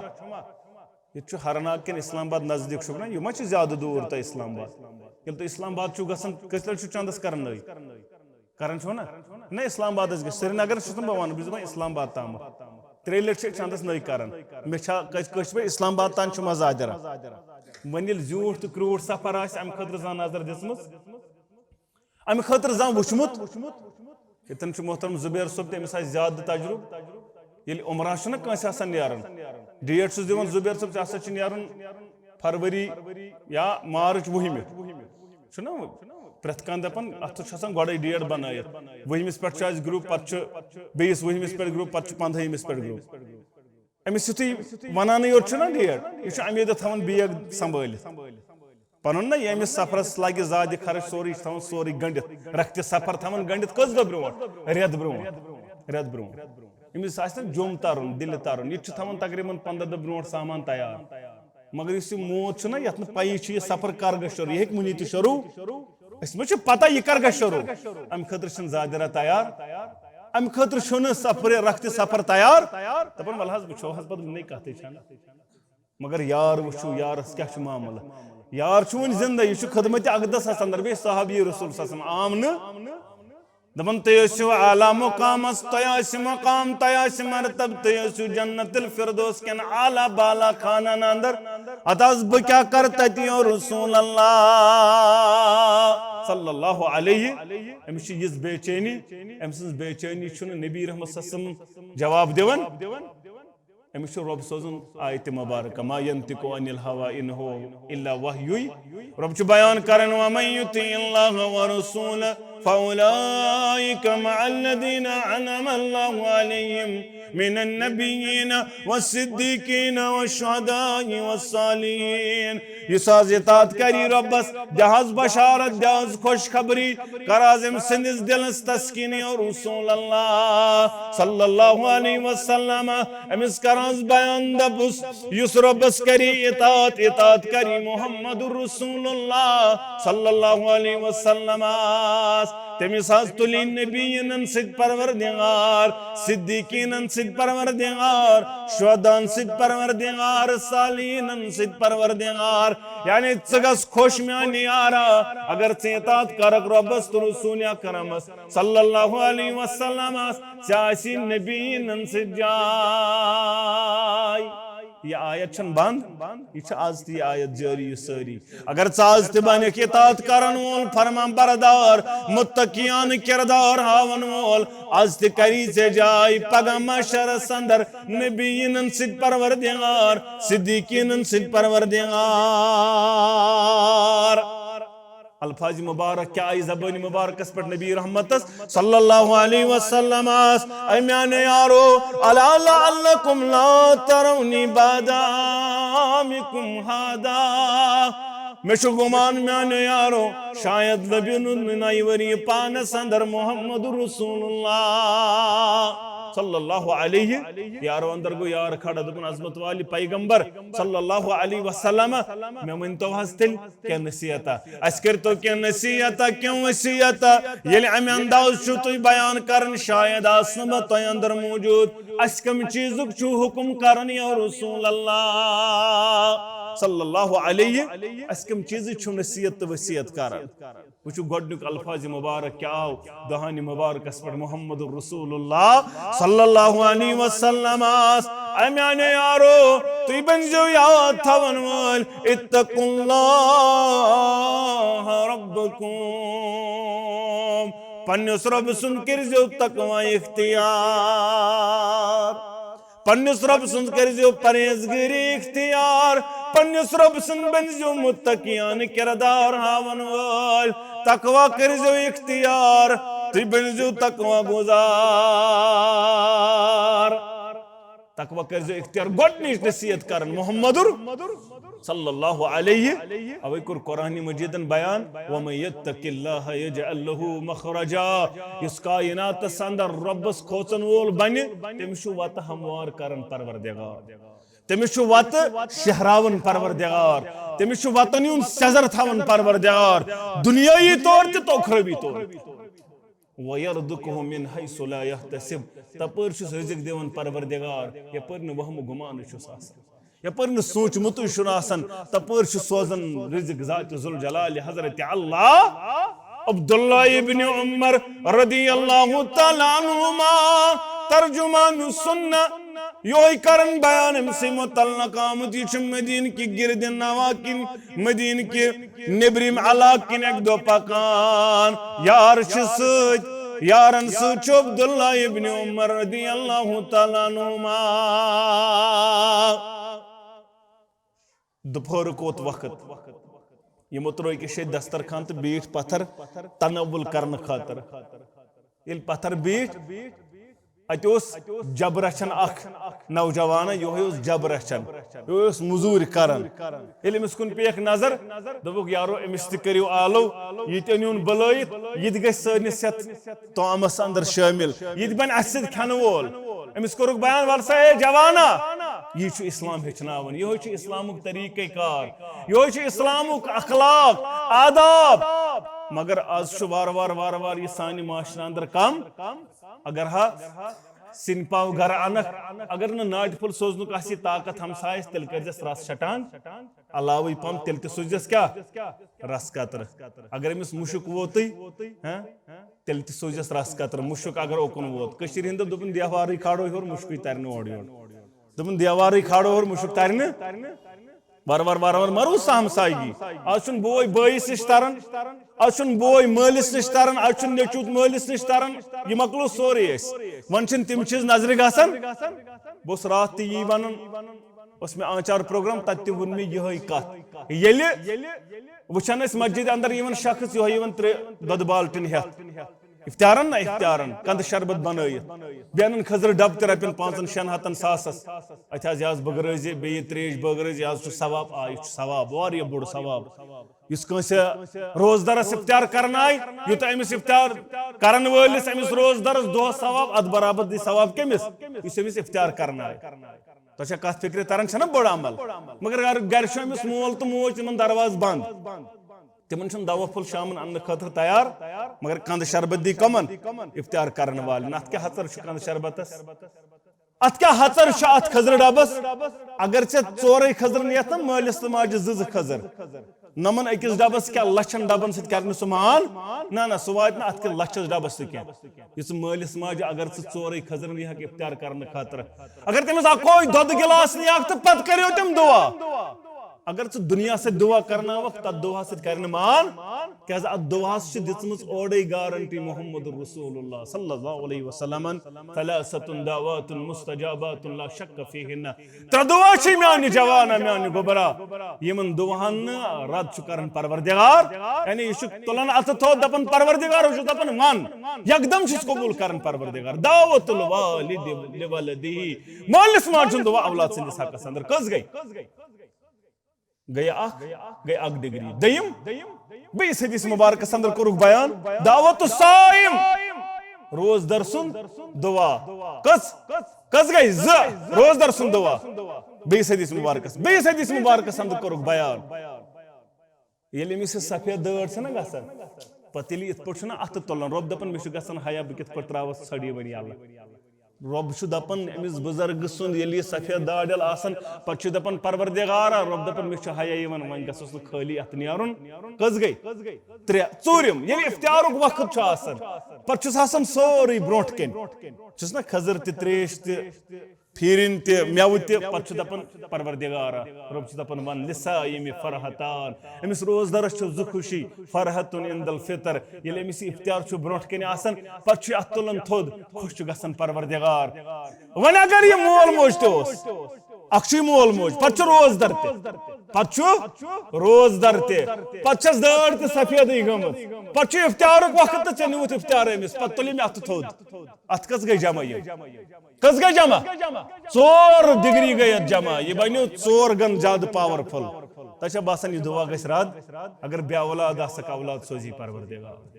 ییٚتہِ چھُ ہرناگ کِنہٕ اسلام آباد نزدیٖک چھُکھ نا، یہِ ما چھُ زیادٕ دوٗر تۄہہِ اسلام آباد؟ ییٚلہِ تُہۍ اسلام آباد چھُو گژھان، کٔژِ لَٹہِ چھُو چندَس کران نٔے؟ کران چھُو نا؟ نہ، اسلام آباد حظ گژھِ، سرینگرَس چھُس نہٕ بہٕ وَنان، بہٕ چھُس دَپان اسلام آباد تامَتھ۔ ترٛیٚیہِ لَٹہِ چھِ چندَس نٔے کران۔ مےٚ چھا کٔژِ، کٔژِ بَجہِ اسلام آباد تام چھُ مَزٕ آدِرا؟ وۄنۍ ییٚلہِ زیوٗٹھ تہٕ کرٛوٗٹھ سفر آسہِ، اَمہِ خٲطرٕ زانٛہہ نظر دِژمٕژ؟ اَمہِ خٲطرٕ زانٛہہ وُچھمُت؟ ییٚتٮ۪ن چھُ محترم زُبیر صٲب، تٔمِس آسہِ زیادٕ تجرُبہٕ۔ ییٚلہِ عمرہ چھُنہ کٲنٛسہِ آسان نیرُن، ڈیٹ چھُس دِوان زُبیر صٲب، ژےٚ ہسا چھُ نیرُن فروری یا مارچ وُہمہِ۔ چھُنہ پرٛٮ۪تھ کانٛہہ دَپان، اَتھ چھُ آسان گۄڈَے ڈیٹ بنٲیِتھ، وُہمِس پٮ۪ٹھ چھُ اَسہِ گرُپ، پَتہٕ چھُ بیٚیِس وُہمِس پٮ۪ٹھ گرُپ، پَتہٕ چھُ پنٛدہٲیمِس پٮ۪ٹھ گرُپ۔ أمِس یُتھُے وَنانٕے یوت چھُنہ ڈیٹ، یہِ چھُ اَمے دۄہ تھاوان بیگ سنبھٲلِتھ۔ پَنُن نہ ییٚمِس سفرَس لَگہِ زیادٕ خرٕچ، سورُے چھُ تھاوان سورُے گٔنٛڈِتھ، رَکھتہِ سفر تھاوان گٔنٛڈِتھ کٔژ دۄہ برونٛٹھ؟ رٮ۪تھ برونٛٹھ، رٮ۪تھ برونٛٹھ۔ أمِس آسہِ نہ جوٚم تَرُن، دِلہِ تَرُن، یہِ تہِ چھُ تھاوان تقریٖباً پنٛداہ دۄہ برونٛٹھ سامان تیار۔ مگر یُس یہِ موت چھُنہ، یَتھ نہٕ پَیی چھِ یہِ سفر کَر گژھِ شروٗع، یہِ ہیٚکہِ وُنی تہِ شروٗع۔ اسہِ ما چھِ پتہ یہِ کر گژھِ شروع۔ امہِ خٲطرٕ چھِنہٕ زیادٕ راتھ تیار، امہِ خٲطرٕ چھُنہٕ سفر، رکھ تہِ سفر تیار۔ دپان، ولہٕ حظ وٕچھو حظ پتہٕ، وٕنہِ کتھٕے چھنہٕ۔ مگر یار وٕچھِو، یارس کیٛاہ چھُ معاملہٕ۔ یار چھُ وُنہِ زندٕ، یہِ چھُ خدمت اقدسس اندر، بیٚیہِ صحابی رسول صلی اللہ علیہ وسلم عام نہٕ۔ دپان، تُہۍ ٲسِو اعلیٰ مقامس، تۄہہِ آسہِ مقام، تۄہہِ آسہِ مرتب، تُہۍ ٲسِو جنت الفردوس کٮ۪ن اعلیٰ بالا خانن اندر۔ ادٕ حظ بہٕ کیٛاہ کرٕ تتہِ، یا رسول اللہ صلی اللہ علیہ۔ أمِس چھِ یِژھ بے چینی، أمۍ سٕنٛز بے چینی چھُنہٕ نبی رحمت صلی اللہ علیہ وسلم جواب دِوان۔ أمِس چھُ رۄب سوزُن آیتِ مبارکہ، ما ينطق عن الهوى إن هو إلا وحي۔ رۄب چھُ بیان کران، ومن يطع الله ورسوله فأولئك مع الذين أنعم الله عليهم من النبيين والصديقين والشهداء والصالحين۔ یُس آز اطاعت کری رۄبس، دِ حظ بشارت، دِ حظ خوشخبری، کر حظ أمۍ سٕنٛدِس دِلس تسکیٖن، یا رسول اللہ صلی اللہ علیہ وسلم۔ أمِس کر حظ بیان، دپُس، یُس رۄبس کری اطاعت، اطاعت کری محمد رسول اللہ صلی اللہ علیہ وسلمس۔ تٔمِس حظ تُلی نبیٖنن سۭتۍ پروردگار، صدیقیٖنن سۭتۍ پروردگار، شہداہن سۭتۍ پروردگار، صالحیٖنن سۭتۍ پروردگار۔ یعنی ژٕ گژھ خۄش میانہِ یارا، اگر ژٕ اطاعت کرکھ رۄبس تہٕ رسول اکرمس صلی اللہ علیہ وسلمس، ژےٚ آسی نبیٖنن سۭتۍ جاے۔ یہِ آیت چھَنہٕ بنٛد، یہِ چھِ آز تہِ یہِ آیت جٲری، یہِ سٲری۔ اگر ژٕ آز تہِ بنکھ اطاعت کرن وول، فرمان بردار، متقیانہٕ کردار ہاون وول، آز تہِ کری ژےٚ جاے پگاہ محشرس اندر نبیٖنن سۭتۍ پروردگار، صدیقیٖنن سۭتۍ پروردگار۔ الفاظ مبارک کیا آئی زبان مبارکس پہ نبی رحمتس صلی اللہ علیہ وسلم آس، اے میانو یارو، الا لعلکم لا ترونی بعد عامکم هذا۔ مے چھُ گمان میانو یارو، شاید نبی نُن نئی وری پانس اندر محمد رسول اللہ صلی اللہ علیہ۔ یارو اندر گو یار کھڑا، دپن عظمت والی پیغمبر صلی اللہ علیہ وسلم، مے ؤنتو حظ تیٚلہِ کینٛہہ نصیحتہ۔ اسہِ کٔرتو کینٛہہ نصیحتہ، کینٛہہ وصیتہ۔ ییٚلہِ امہِ انداز چھُ تُہۍ بیان کران، شاید آسہٕ نہٕ بہٕ تۄہہِ اندر موجود۔ اسہِ کمہِ چیٖزُک چھُ حُکم کران یا رسول اللہ صلی اللہ علیہ؟ اسہِ کمہِ چیٖزٕچ چھُ نصیحت تہٕ وصیت کران؟ وٕچھِو گۄڈٕنیُک الفاظ مبارک کیٛاہ آو دہانِ مبارکس پٮ۪ٹھ، محمد رسول اللہ صلی اللہ علیہ وسلم آس۔ اے میانیو یارو، تُہۍ بٔنزیو یاد تھاون وٲلۍ، اتقوا اللہ ربکم، پننِس رۄبہٕ سُنٛد کٔرزیو تقوی اختیار۔ پننِس رۄب سٕنٛز کٔرزیو پرہیزگٲری اختیار، پننِس رۄب سٕنٛز بٔنزیو متقیانہٕ کردار ہاون وٲلۍ، تقوی کٔرزیو اختیار، تُہۍ بٔنزیو تقوی گُزار۔ تقوی کٔرزیو اختیار۔ گۄڈٕنِچ نصیحت کرن محمد صلی اللہ علیہ، اوے کوٚر قرآن مجیدن بیان، ومن یتق اللہ یجعل لہ مخرجا۔ یُس کائناتس اندر رۄبس کھوژن وول بنہِ، تٔمِس چھُ وتہٕ ہموار کران پروردگار، تٔمِس چھُ وتہٕ شہراوان پروردگار، تٔمِس چھُ وتن ہُنٛد سیزر تھاوان پروردگار، دُنیٲیی طور تہِ تہٕ ٲخرٲوی طور تہِ۔ وَيَرْزُقْهُ مِنْ حَيْثُ لَا يَحْتَسِبُ۔ تپٲرۍ چھُس رزق دِوان پروردگار، یپٲرۍ نہٕ وہمہٕ گُمانٕے چھُس آسان، یپٲرۍ نہٕ سوٗنٛچمُتُے چھُنہٕ آسان، تپٲرۍ چھُ سوزان رزق ذات ذوالجلال حضرت اللہ۔ عبداللہ ابن عمر رضی اللہ تعالیٰ عنہما، ترجمان السنہ، یہوے کرن بیان أمۍ سٕے متعلق آمُت۔ یہِ چھُ مدینہ کہِ گرد نواح کِنۍ، مدینہ کہِ نیبرِم علاقہٕ کِنۍ اکہِ دۄہ پکان، یار چھِ سۭتۍ، یارن سۭتۍ چھُ عبداللہ ابن عمر رضی اللہ تعالیٰ عنہما۔ دُپہرُک ووت وقت، یِمو ترٲے کہِ شیٚتھ دسترخوان تہٕ بیٖٹھۍ پتھر تناول کرنہٕ خٲطرٕ۔ ییٚلہِ پتھر بیٖٹھۍ، اتہِ اوس جبہٕ رچھان اکھ نوجوان، یہوے اوس جبہٕ رچھان، یہوے اوس مزوٗرۍ کران۔ ییٚلہِ أمِس کُن پیٚیَکھ نظر، دوٚپُکھ، یارو، أمِس تہِ کٔرِو آلو، یہِ تہِ أنِوُن بُلٲیِتھ، یہِ تہِ گژھِ سٲنِس یتھ طعامس اندر شٲمِل، یہِ تہِ بنہِ اسہِ سۭتۍ کھٮ۪نہٕ وول۔ أمِس کوٚرُکھ بیان، وَل سا، اے جوانا، یہِ چھُ اسلام ہیٚچھناوان، یہوے چھُ اسلامُک طریٖقہ کار، یہوے چھُ اسلامُک اخلاق، آداب۔ مگر از چھُ وارٕ وارٕ وارٕ وارٕ یہِ سانہِ معاشرٕ اندر کم۔ اگر ہا سِنۍ پاو گرٕ انکھ، اگر نہٕ ناٹہِ پھوٚل سوزنُک آسہِ یہِ طاقت ہمسایس، تیٚلہِ کٔرۍزٮ۪س رس چٹان علاوٕے پہم، تیٚلہِ تہِ سوٗززٮ۪س کیٛاہ؟ رس قطرٕ۔ اگر أمِس مُشُک ووتُے، ہاں، تیٚلہِ تہِ سوٗززٮ۪س رس قطرٕ۔ مُشُک اگر اوکُن ووت، کٔشیٖرِ ہِنٛدۍ دوٚپ، دوٚپُن، دیوارٕے کھالو ہیوٚر، مُشکُے ترِ نہٕ اورٕ یورٕ۔ دوٚپُن، دیوارٕے کھالو ہیوٚر، مُشُک ترِ نہٕ۔ وارٕ وارٕ وارٕ وارٕ مَرو سۄ ہمسایگی۔ از چھُنہٕ بوے بٲیِس نِش تران، از چھُنہٕ بوے مٲلِس نِش تران، از چھُنہٕ نیٚچوٗ مٲلِس نِش تران۔ یہِ مۄکلو سورُے اَسہِ۔ وۄنۍ چھِنہٕ تِم چیٖز نظرِ گژھان۔ بہٕ اوسُس راتھ تہِ یی وَنان، اوس مےٚ آنچار پروگرام، تَتہِ تہِ ووٚن مےٚ یِہوٚے کَتھ۔ ییٚلہِ وٕچھان ٲسۍ مسجد اندر یِوان شخص، یِہوٚے یِوان ترٛےٚ دۄدٕ بالٹیٖن ہٮ۪تھ، افطارن نہ افطارن، قندٕ شربت بنٲیِتھ۔ بیٚیہِ انن خٔزٕر ڈبہٕ تہِ رۄپین پانٛژن شٮ۪ن ہتن ساسس۔ اتہِ حظ، یہِ حظ بٲگرٲوزِ، بیٚیہِ ترٛیش بٲگرٲوزِ، یہِ حظ چھُ ثواب۔ آ، یہِ چھُ ثواب، واریاہ بوٚڑ ثواب۔ یُس کٲنٛسہِ روزدرس افطار کرنایہِ، یوٗتاہ أمِس افطار کرن وٲلِس، أمِس روزدرس دۄہس ثواب، اتھ برابر دی ثواب کٔمِس؟ یُس أمِس افطار کرنایہِ۔ تۄہہِ چھا کتھ فکرِ تران؟ چھَنہ بٔڑ عمل؟ مگر گرِ، گرِ چھُ أمِس مول تہٕ موج، تِمن دروازٕ بند۔ تِمن چھُنہٕ دوا پھوٚل شامن اننہٕ خٲطرٕ تیار، مگر قندٕ شربت دی کمن؟ افطار کرن والٮ۪ن۔ اتھ کیٛاہ ہژر چھُ قندٕ شربتس؟ اتھ کیٛاہ ہژر چھُ اتھ خٔزرٕ ڈبس؟ اگر ژےٚ ژورے خٔزرٕ نِیَتھ نا مٲلِس تہٕ ماجہِ زٕ زٕ خٔزٕر، نمن أکِس ڈبس کیٛاہ لچھن ڈبن سۭتۍ کرِ نہٕ سُہ مان؟ نہ، نہ، سُہ واتہِ نہٕ اتھ کِس لچھس ڈبس تہِ کینٛہہ۔ یُس مٲلِس ماجہِ اگر ژٕ ژورے خٔزرٕ نِیَکھ افطار کرنہٕ خٲطرٕ، اگر تٔمِس اکوے دۄدٕ گِلاس نِیَکھ تہٕ پتہٕ کٔرِو تِم دُعا۔ اگر ژٕ دُنیا سۭتۍ دُعا کرناوکھ، تتھ دُعا سۭتۍ کرِ نہٕ مان، کیازِ اتھ دُعاہس چھِ دِژمٕژ اورے گارنٹی محمد رسول اللہ صلی اللہ علیہ وسلمن، "ثلاثة دعوات مستجابات لا شک فیہن"۔ ترٛےٚ دُعا چھِ میانہِ جوانا، میانہِ گوٚبرا، یِمن دُعاہن نہٕ رد چھُ کران پروردگار، یعنی یہِ چھُ تُلان اتھٕ تھوٚد، دپان، "پروردگار"، ہُہ چھُ دپان، "ون"، یکدم چھُس قبول کران پروردگار۔ دعوت الوالد لولدہ، مٲلِس ماجہِ ہُنٛد دُعا اولاد سٕنٛدِس حقس اندر۔ کٔژ گٔے؟ گٔے اکھ، گٔے اکھ ڈگری۔ دوٚیِم، بیٚیِس حدیث مبارکس اندر کوٚرُکھ بیان، دعوت الصائم، روزدر سُنٛد دُعا۔ کٔژ؟ کٔژ گٔے؟ زٕ۔ روزدر سُنٛد دُعا۔ بیٚیِس حدیث مبارکس، بیٚیِس حدیث مبارکس اندر کوٚرُکھ بیان۔ ییٚلہِ أمِس یہِ سفید دٲڑ چھَنہ گژھان، پتہٕ ییٚلہِ یِتھ پٲٹھۍ چھُنہ اَتھٕ تُلان، رۄب دَپان، "مےٚ چھُ گژھان حیا، بہٕ کِتھ پٲٹھۍ ترٛاوَس ژھٔڑ یہِ وۄنۍ یَلہٕ؟" رۄب چھُ دَپان أمِس بُزرگہٕ سُنٛد، ییٚلہِ یہِ سفید داڑ یَلہٕ آسان، پتہٕ چھُ دَپان، "پروردگارا"، رۄب دَپان، "مےٚ چھُ حیا یِوان، وۄنۍ گژھُس نہٕ خٲلی اَتھٕ نیرُن۔" کٔژ گٔے؟ ترٛےٚ۔ ژوٗرِم، ییٚلہِ افطارُک وقت چھُ آسان، پتہٕ چھُس آسان سورُے برونٛٹھ کَنۍ، چھُس نہ خٔزٕر تہِ، ترٛیش تہِ، پھیٖرِنۍ تہِ، مٮ۪وٕ تہِ، پتہٕ چھُ دَپان، "پروردگارا"، رۄب چھُ دَپان، "وَن لِسائمِ فرحتان"، أمِس روزدَرَس چھِ زٕ خوشی، فرحت عند الفطر، ییٚلہِ أمِس یہِ افطار چھُ برونٛٹھ کَنہِ آسان، پتہٕ چھُ یہِ اَتھ تُلان تھوٚد، خۄش چھُ گژھان پروردگار۔ وۄنۍ اگر یہِ مول موج تہِ اوس، اکھ چھُے مول موج، پتہٕ چھُ روزدر تہِ، پتہٕ چھُ روزدر تہِ، پتہٕ چھَس دٲڑ تہِ سفیدٕے گٔمٕژ، پتہٕ چھُ افطارُک وقت تہٕ ژےٚ نیوٗتھ افطار أمِس، پتہٕ تُلہِ مےٚ اَتھٕ تھوٚد۔ اَتھ کٔژ گٔے جمع یِم؟ کٔژ گٔے جمع؟ ژور ڈگری گٔے اَتھ جمع۔ یہِ بنیو ژور گن زیادٕ پاورفل۔ تۄہہِ چھا باسان یہِ دُعا گژھِ رد؟ اگر بے اولاد آسکھ، اولاد سوزی پروردگار۔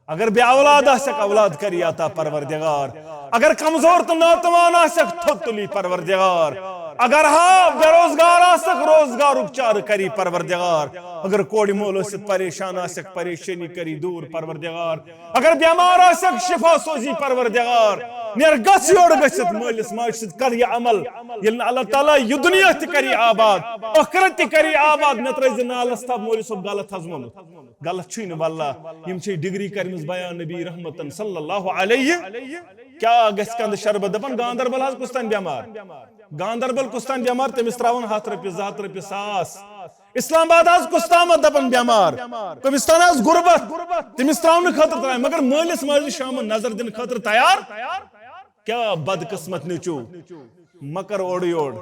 اگر بے اولاد آسکھ، اولاد کری عطا پروردگار۔ اگر کمزور تہٕ ناتوان آسکھ، تھوٚد تُلی پروردگار۔ اگر ہا بے روزگار آسکھ، روزگارُک چارٕ کری پروردگار۔ اگر کورِ مول ٲسِتھ پریشان آسکھ، پریشٲنی کری دوٗر پروردگار۔ اگر بیمار آسکھ، شفا سوزی پروردگار۔ نیر گژھ یورٕ گٔژھِتھ مٲلِس ماجہِ سۭتۍ کر یہِ عمل۔ ییٚلہِ نہٕ اللہ تعالیٰ یہِ دُنیا تہِ کری آباد، ٲخرت تہِ کری آباد، مےٚ ترٲیزِ نالس تھپھ، مولوی صٲب غلط حظ ووٚنُتھ۔ غلط چھُے نہٕ، واللہ۔ یِم چھِ ڈگری کٔرمٕژ بیان نبی رحمتن صلی اللہ علیہ۔ کیٛاہ گژھِ کندٕ شربت؟ دپان گاندربل حظ کُس تام بٮ۪مار۔ گاندربل کُس تام بٮ۪مار، تٔمِس ترٛاوان ہتھ رۄپیہِ، زٕ ہتھ رۄپیہِ، ساس۔ اسلام آباد حظ کُس تامتھ دپان بٮ۪مار۔ کٔمِس تام حظ غربت، تٔمِس ترٛاونہٕ خٲطرٕ ترٛاوان۔ مگر مٲلِس ماجہِ شامن نظر دِنہٕ خٲطرٕ تیار۔ کیٛاہ بدقسمت نیٚچو۔ مہ کر اورٕ یور۔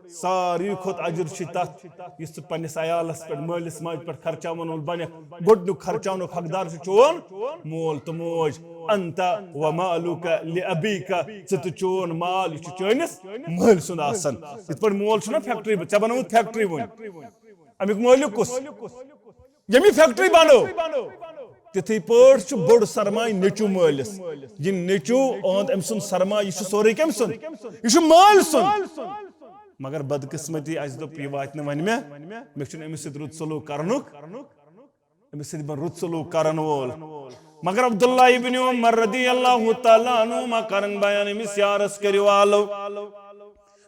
ساروی کھۄتہٕ اجر چھُے تتھ، یُس ژٕ پننِس عیالس پٮ۪ٹھ، مٲلِس ماجہِ پٮ۪ٹھ خرچاون وول بنکھ۔ گۄڈنیُک خرچاونُک حقدار چھُ چون مول تہٕ موج۔ انت و مالک لابیک، ژٕ تہٕ چون مال، یہِ چھُ چٲنِس مٲلۍ سُنٛد آسان۔ یِتھ پٲٹھۍ مول چھُنہ فیکٹری، ژےٚ بنٲوٕتھ فیکٹری وۄنۍ۔ امیُک مٲلِک کُس؟ ییٚمۍ یہِ فیکٹری بنٲو۔ تِتھٕے پٲٹھۍ چھُ بوٚڑ سرمایہِ نیٚچوٗ مٲلِس۔ یہِ نیٚچوٗ، اُہُنٛد، أمۍ سُنٛد سرمایہِ، یہِ چھُ سورُے کٔمۍ سُنٛد؟ یہِ چھُ مٲلۍ سُنٛد۔ مگر بدقسمتی، اَسہِ دوٚپ، یہِ واتہِ نہٕ وۄنۍ مےٚ، مےٚ چھُنہٕ أمِس سۭتۍ رُت سلوٗک کرنُک۔ أمِس سۭتۍ بَن رُت سلوٗک کرن وول۔ مگر عبداللہ ابن عمر رضی اللہ تعالیٰ عنہما کرن بیان أمِس یارس کٔرِو آلو۔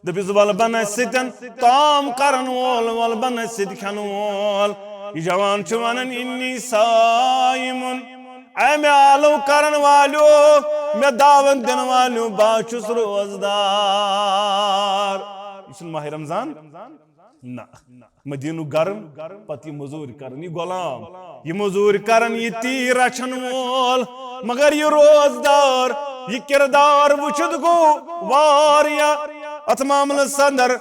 دٔپِس، "وَلہٕ بَن اَسہِ سۭتۍ تام کرن وول، وَلہٕ بَن اَسہِ سۭتۍ کھٮ۪ن وول۔" یہِ جوان چھُ وَنان، "انی صائم۔ اے مےٚ آلو کرن والیو، مےٚ دعوت دِنہٕ والیو، بہٕ ہا چھُس روزدار۔" یہِ چھُنہٕ ماہِ رمضان؟ نہ۔ مدینُک گرم، پتہٕ یہِ مٔزوٗرۍ کران، یہِ غلام، یہِ مٔزوٗرۍ کران، یہِ تیٖر رچھن وول، مگر یہِ روزدار، یہِ کردار وٕچھِتھ گوٚو واریاہ۔ اتھ معاملس اندر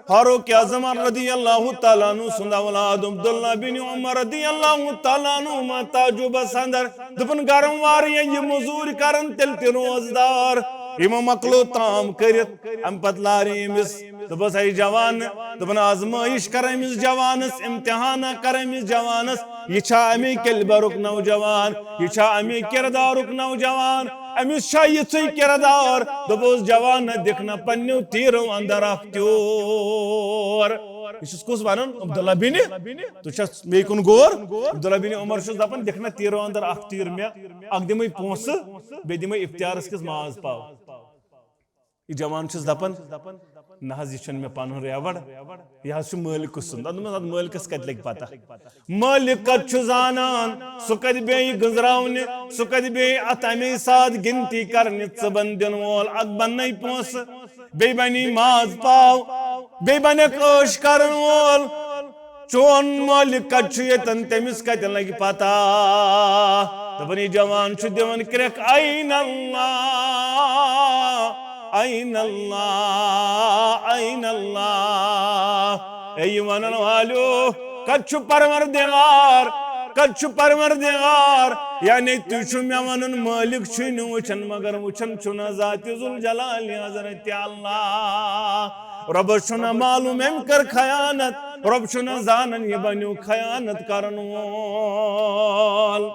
فاروق اعظم رضی اللہ تعالیٰ عنہ سُنٛد اولاد عبداللہ بن عمر رضی اللہ تعالیٰ عنہما تعجبس اندر۔ دوٚپُن، گرم واریاہ، یہِ مٔزوٗرۍ کران، تیٚلہِ تہِ روزدار۔ یِمو مۄکلو تام کٔرِتھ، امہِ پتہٕ لارِ أمِس۔ دوٚپُس، "ہے جوان"، دوٚپُن، "آزمٲیِش کر أمِس جوانس، امتحانہ کر أمِس جوانس۔ یہِ چھا امی کیلبرُک نوجوان؟ یہِ چھا امی کردارُک نوجوان؟ أمِس چھا یِژھٕے کردار؟" دوٚپُس، "جوان، دِکھ نہ پننیو تیٖرو اندر اکھ تیوٗر۔" یہِ چھُس کُس ونان؟ عبداللہ بن۔ تُہۍ چھا مے کُن غور؟ عبداللہ بن عمر چھُس دپان، "دِکھ نہ تیٖرو اندر اکھ تیٖر مےٚ، اکھ دِمے پونٛسہٕ، بیٚیہِ دِمے افطارس کِس ماز پاو۔" یہِ جوان چھُس دپان، "نہ حظ، یہِ چھُنہٕ مےٚ پنُن ریوڑ، یہِ حظ چھُ مٲلکہٕ سُنٛد۔" دوٚپمَس، "اَدٕ مٲلکَس کَتہِ لَگہِ پتہ؟ مٲلِک کَتہِ چھُ زانان؟ سُہ کَتہِ بیٚیہِ گٔنٛزراونہِ؟ سُہ کَتہِ بیٚیہِ اَتھ اَمے ساتہٕ گِنتی کرنہِ؟ ژٕ بَن دِنہٕ وول، اَتھ بَننے پونٛسہٕ، بیٚیہِ بَنی ماز پاو، بیٚیہِ بَنٮ۪کھ عٲش کرن وول۔" چون مٲلِک کَتہِ چھُ ییٚتٮ۪ن، تٔمِس کَتٮ۪ن لَگہِ پتہ؟ دَپان، یہِ جوان چھُ دِوان کرٛٮ۪کھ، "این اللہ، این اللہ، این اللہ۔" اے یہِ وَنَن والیو، کَتہِ چھُ پروردگار؟ کَتہِ چھُ پروردگار؟ یعنی تُہۍ چھِو مےٚ وَنان مٲلِک چھُے نہٕ وٕچھان، مگر وٕچھان چھُ نہ ذاتِ ذوالجلال حضرت اللہ۔ رۄبَس چھُنہ معلوم أمۍ کٔر خیانت، رۄب چھُنہ زانان یہِ بنیو خیانت کرن وول۔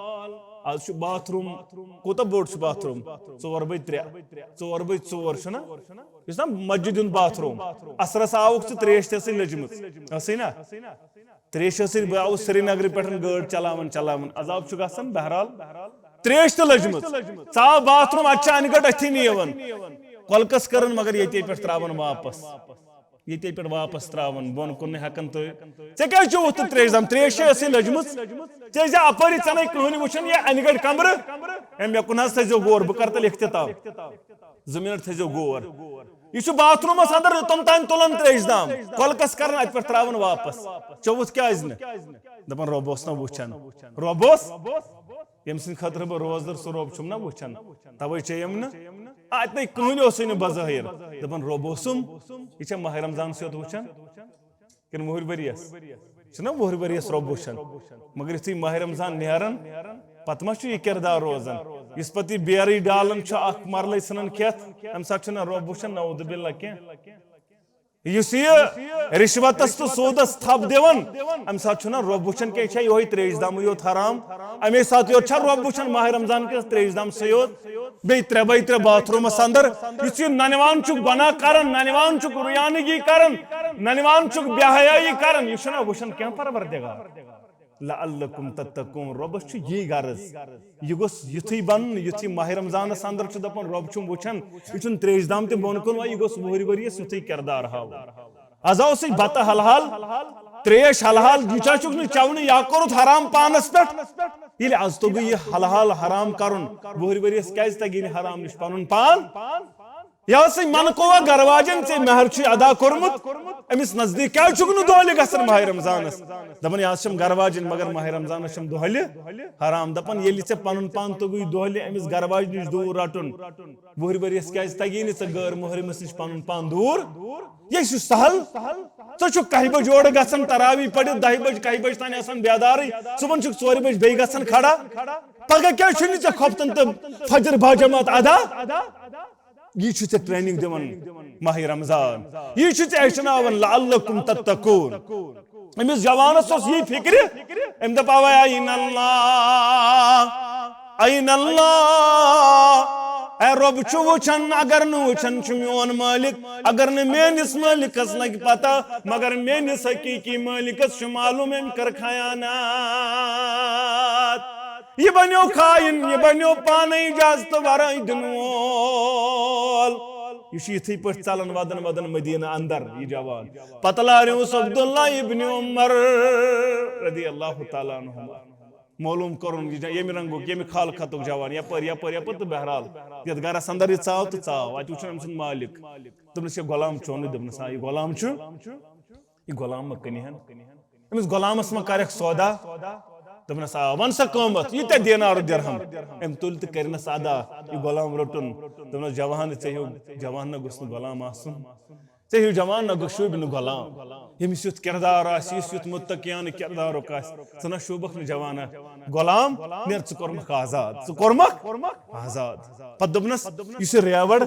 آز چھُ باتھ روٗم، کوٗتاہ بوٚڑ چھُ باتھ روٗم؟ ژور بے ترٛےٚ، ژور بے ژور چھُنہ؟ یُس نہ مسجد ہُنٛد باتھ روٗم۔ عصرس آوُکھ ژٕ، ترٛیش تہِ ٲسٕے لٔجمٕژ، ٲسٕے نہ؟ ترٛیش ٲسٕے، بہٕ آوُس سرینگرٕ پٮ۪ٹھ گٲڑۍ چلاوان چلاوان، عذاب چھُ گژھان۔ بہرحال، ترٛیش تہِ لٔجمٕژ۔ ژاو باتھ روٗم، اَتہِ چھِ اَنہِ گٔٹ أتھی نیوان۔ کۄلکَس کٔرٕن، مگر ییٚتے پٮ۪ٹھ ترٛاوان واپس۔ ییٚتے پٮ۪ٹھ واپس ترٛاوان، بۄن کُن نہٕ ہٮ۪کان تہٕ۔ ژےٚ کیٛازِ چھُ وُتھ ترٛیش دام؟ ترٛیش چھے ٲسٕے لٔجمٕژ۔ ژےٚ ٲسۍ زِ اَپٲری، ژےٚ نَے کٕہٕنۍ وٕچھان یہِ اَنہِ گٔٹ کمرٕ۔ ہے، مےٚ کُن حظ تھٲیزیو غور، بہٕ کَرٕ تیٚلہِ اختتام۔ زٕ منٹ تھٲیزیو غور۔ یہِ چھُ باتھ روٗمَس اندر، یوٚتَن تام تُلان ترٛیش دام۔ کۄلکَس کران، اَتہِ پٮ۪ٹھ ترٛاوان واپس۔ ژےٚ وُتھ کیٛازِ نہٕ؟ دَپان، رۄب اوس نہ وٕچھان۔ رۄب اوس؟ ییٚمہِ سٕنٛدِ خٲطرٕ بہٕ روزدر، سُہ رۄب چھُم نہ وٕچھان، توے چیٚیم نہٕ۔ اَتہِ نَے کٕہٕنۍ اوسُے نہٕ بظٲہِر۔ دَپان، رۄب اوسُم؟ یہِ چھا ماہِ رمضانَس یوت وٕچھان کِنہٕ وُہٕرۍ ؤرِیَس؟ چھُنہ وُہٕرۍ ؤرِیَس رۄب وٕچھان، مگر یُتھُے ماہِ رمضان نیران، پَتہٕ ما چھُ یہِ کِردار روزان؟ یُس پَتہٕ یہِ بیرٕے ڈالان چھُ، اَکھ مَرلَے ژھٕنان کھٮ۪تھ، اَمہِ ساتہٕ چھُنہ رۄب وٕچھان، نعوذ باللہ، کینٛہہ؟ یُس یہِ رِشوتس تہٕ سوٗدس تھپھ دِوان، امہِ ساتہٕ چھُنہ رۄب وٕچھان کینٛہہ، چھا یِہوٚے ترٛیش دامٕے یوت حرام؟ امے ساتہٕ یوت چھا رۄب وٕچھان ماہِ رمضان کِس ترٛیش دامسٕے یوت؟ بیٚیہِ ترٛےٚ بے ترٛےٚ باتھ روٗمس اندر، یُس یہِ ننوان چھُکھ گۄناہ کران، ننوان چھُکھ رُیانگی کران، ننوان چھُکھ بے حیٲیی کران، یہِ چھُنہ وٕچھان کینٛہہ پروردگار؟ لعلکم تتقون، رۄبس چھُ یی غرض۔ یہِ گوٚژھ یُتھُے بنُن، یُتھُے ماہِ رمضانس اندر چھُ دپان رۄب چھُم وٕچھان، یہِ چھُنہٕ ترٛیش دام تہِ بۄن کُن وۄنۍ، یہِ گوٚژھ وُہٕرۍ ؤرِیَس یُتھُے کردار ہاوُن۔ از اوسُے بتہٕ حلحال، ترٛیش حلحال، یہِ چھا چھُکھ نہٕ چٮ۪ونٕے، یا کوٚرُتھ حرام پانس پٮ۪ٹھ؟ ییٚلہِ از توٚگُے یہِ حلحال حرام کرُن، وُہٕرۍ ؤرِیَس کیازِ تگی نہٕ حرام نِش پنُن پان؟ یا سٕے من کووا گرواجن ژےٚ مہر چھُے ادا کوٚرمُت، أمِس نزدیٖک کیٛازِ چھُکھ نہٕ دۄہلہِ گژھان ماہِ رمضانس؟ دپان، یہِ حظ چھَم گرواجن، مگر ماہِ رمضانس چھَم دۄہلہِ حرام۔ دپان، ییٚلہِ ژےٚ پنُن پان توٚگُے دۄہلہِ أمِس گرواجنہِ نِش دوٗر رٹُن، وُہٕرۍ ؤرِیَس کیٛازِ تگی نہٕ ژےٚ غٲر محرمس نِش پنُن پان دوٗر؟ یہِ چھُ سہل۔ ژٕ چھُکھ کاہہِ بجہِ یورٕ گژھان، تراویح پٔرِتھ دَہہِ بجہِ، کاہہِ بجہِ تانۍ آسان بیدارٕے، صُبحن چھُکھ ژورِ بجہِ بیٚیہِ گژھان کھڑا۔ پگاہ کیٛازِ چھُے نہٕ ژےٚ خۄفتن تہٕ فجر باجماعت ادا؟ یہِ چھُ ژےٚ ٹریننگ دِوان ماہِ رمضان، یہِ چھُ ژےٚ ہیٚچھناوان، لعلکم تتقون۔ أمِس جوانس اوس یی فکرِ، أمۍ دپاو، "این اللہ، این اللہ، اے رۄب چھُ وٕچھان، اگر نہٕ وٕچھان چھُ میون مٲلِک، اگر نہٕ میٲنِس مٲلِکس لگہِ پتہ، مگر میٲنِس حقیٖقی مٲلِکس چھُ معلوٗم أمۍ کٔر خیانات۔ یہِ بنیو خاین، یہِ بنیو پانے اجازتہٕ ورٲے دِنہٕ وول۔ یہِ چھُ یِتھٕے پٲٹھۍ ژلان ودان ودان مدینہ اندر یہِ جوان۔ پتہٕ لاریوس عبداللہ ابن عمر رضی اللہ تعالیٰ عنہما۔ معلوم کرُن یہِ جا-، ییٚمہِ رنگُک، ییٚمہِ خالقتُک جوان، یپٲرۍ، یپٲرۍ، یپٲرۍ تہٕ بہرحال یتھ گرس اندر یہِ ژاو تہٕ ژاو، اتہِ وٕچھُن أمۍ سُنٛد مٲلِک۔ دوٚپنس، یہِ غلام چونُے؟ دوٚپنس، آ، یہِ غلام چھُ، یہِ غلام مہ کٕنہِ ہن۔ أمِس غلامس مہ کرکھ سودا؟ دوٚپنس، آ، ون سا قۭمتھ، ییٖتیٛاہ دینار و درہم۔ أمۍ تُلۍ تہٕ کٔرنس ادا، یہِ غلام روٚٹُن۔ دوٚپنس، جوان، ژےٚ ہیوٗ جوان نہ گوٚژھ نہٕ غلام آسُن۔ ژےٚ ہیوٗ جوان نہ گوٚژھ شوٗبہِ نہٕ غلام۔ ییٚمِس یُتھ کردار آسہِ، یُس یُتھ متقیانہٕ کردارُک آسہِ، ژٕ نہ شوٗبکھ نہٕ جوانا۔ غلام، نیر، ژٕ کوٚرمکھ آزاد، ژٕ کوٚرمکھ آزاد۔ پتہٕ دوٚپنس، یُس یہِ ریوڑ،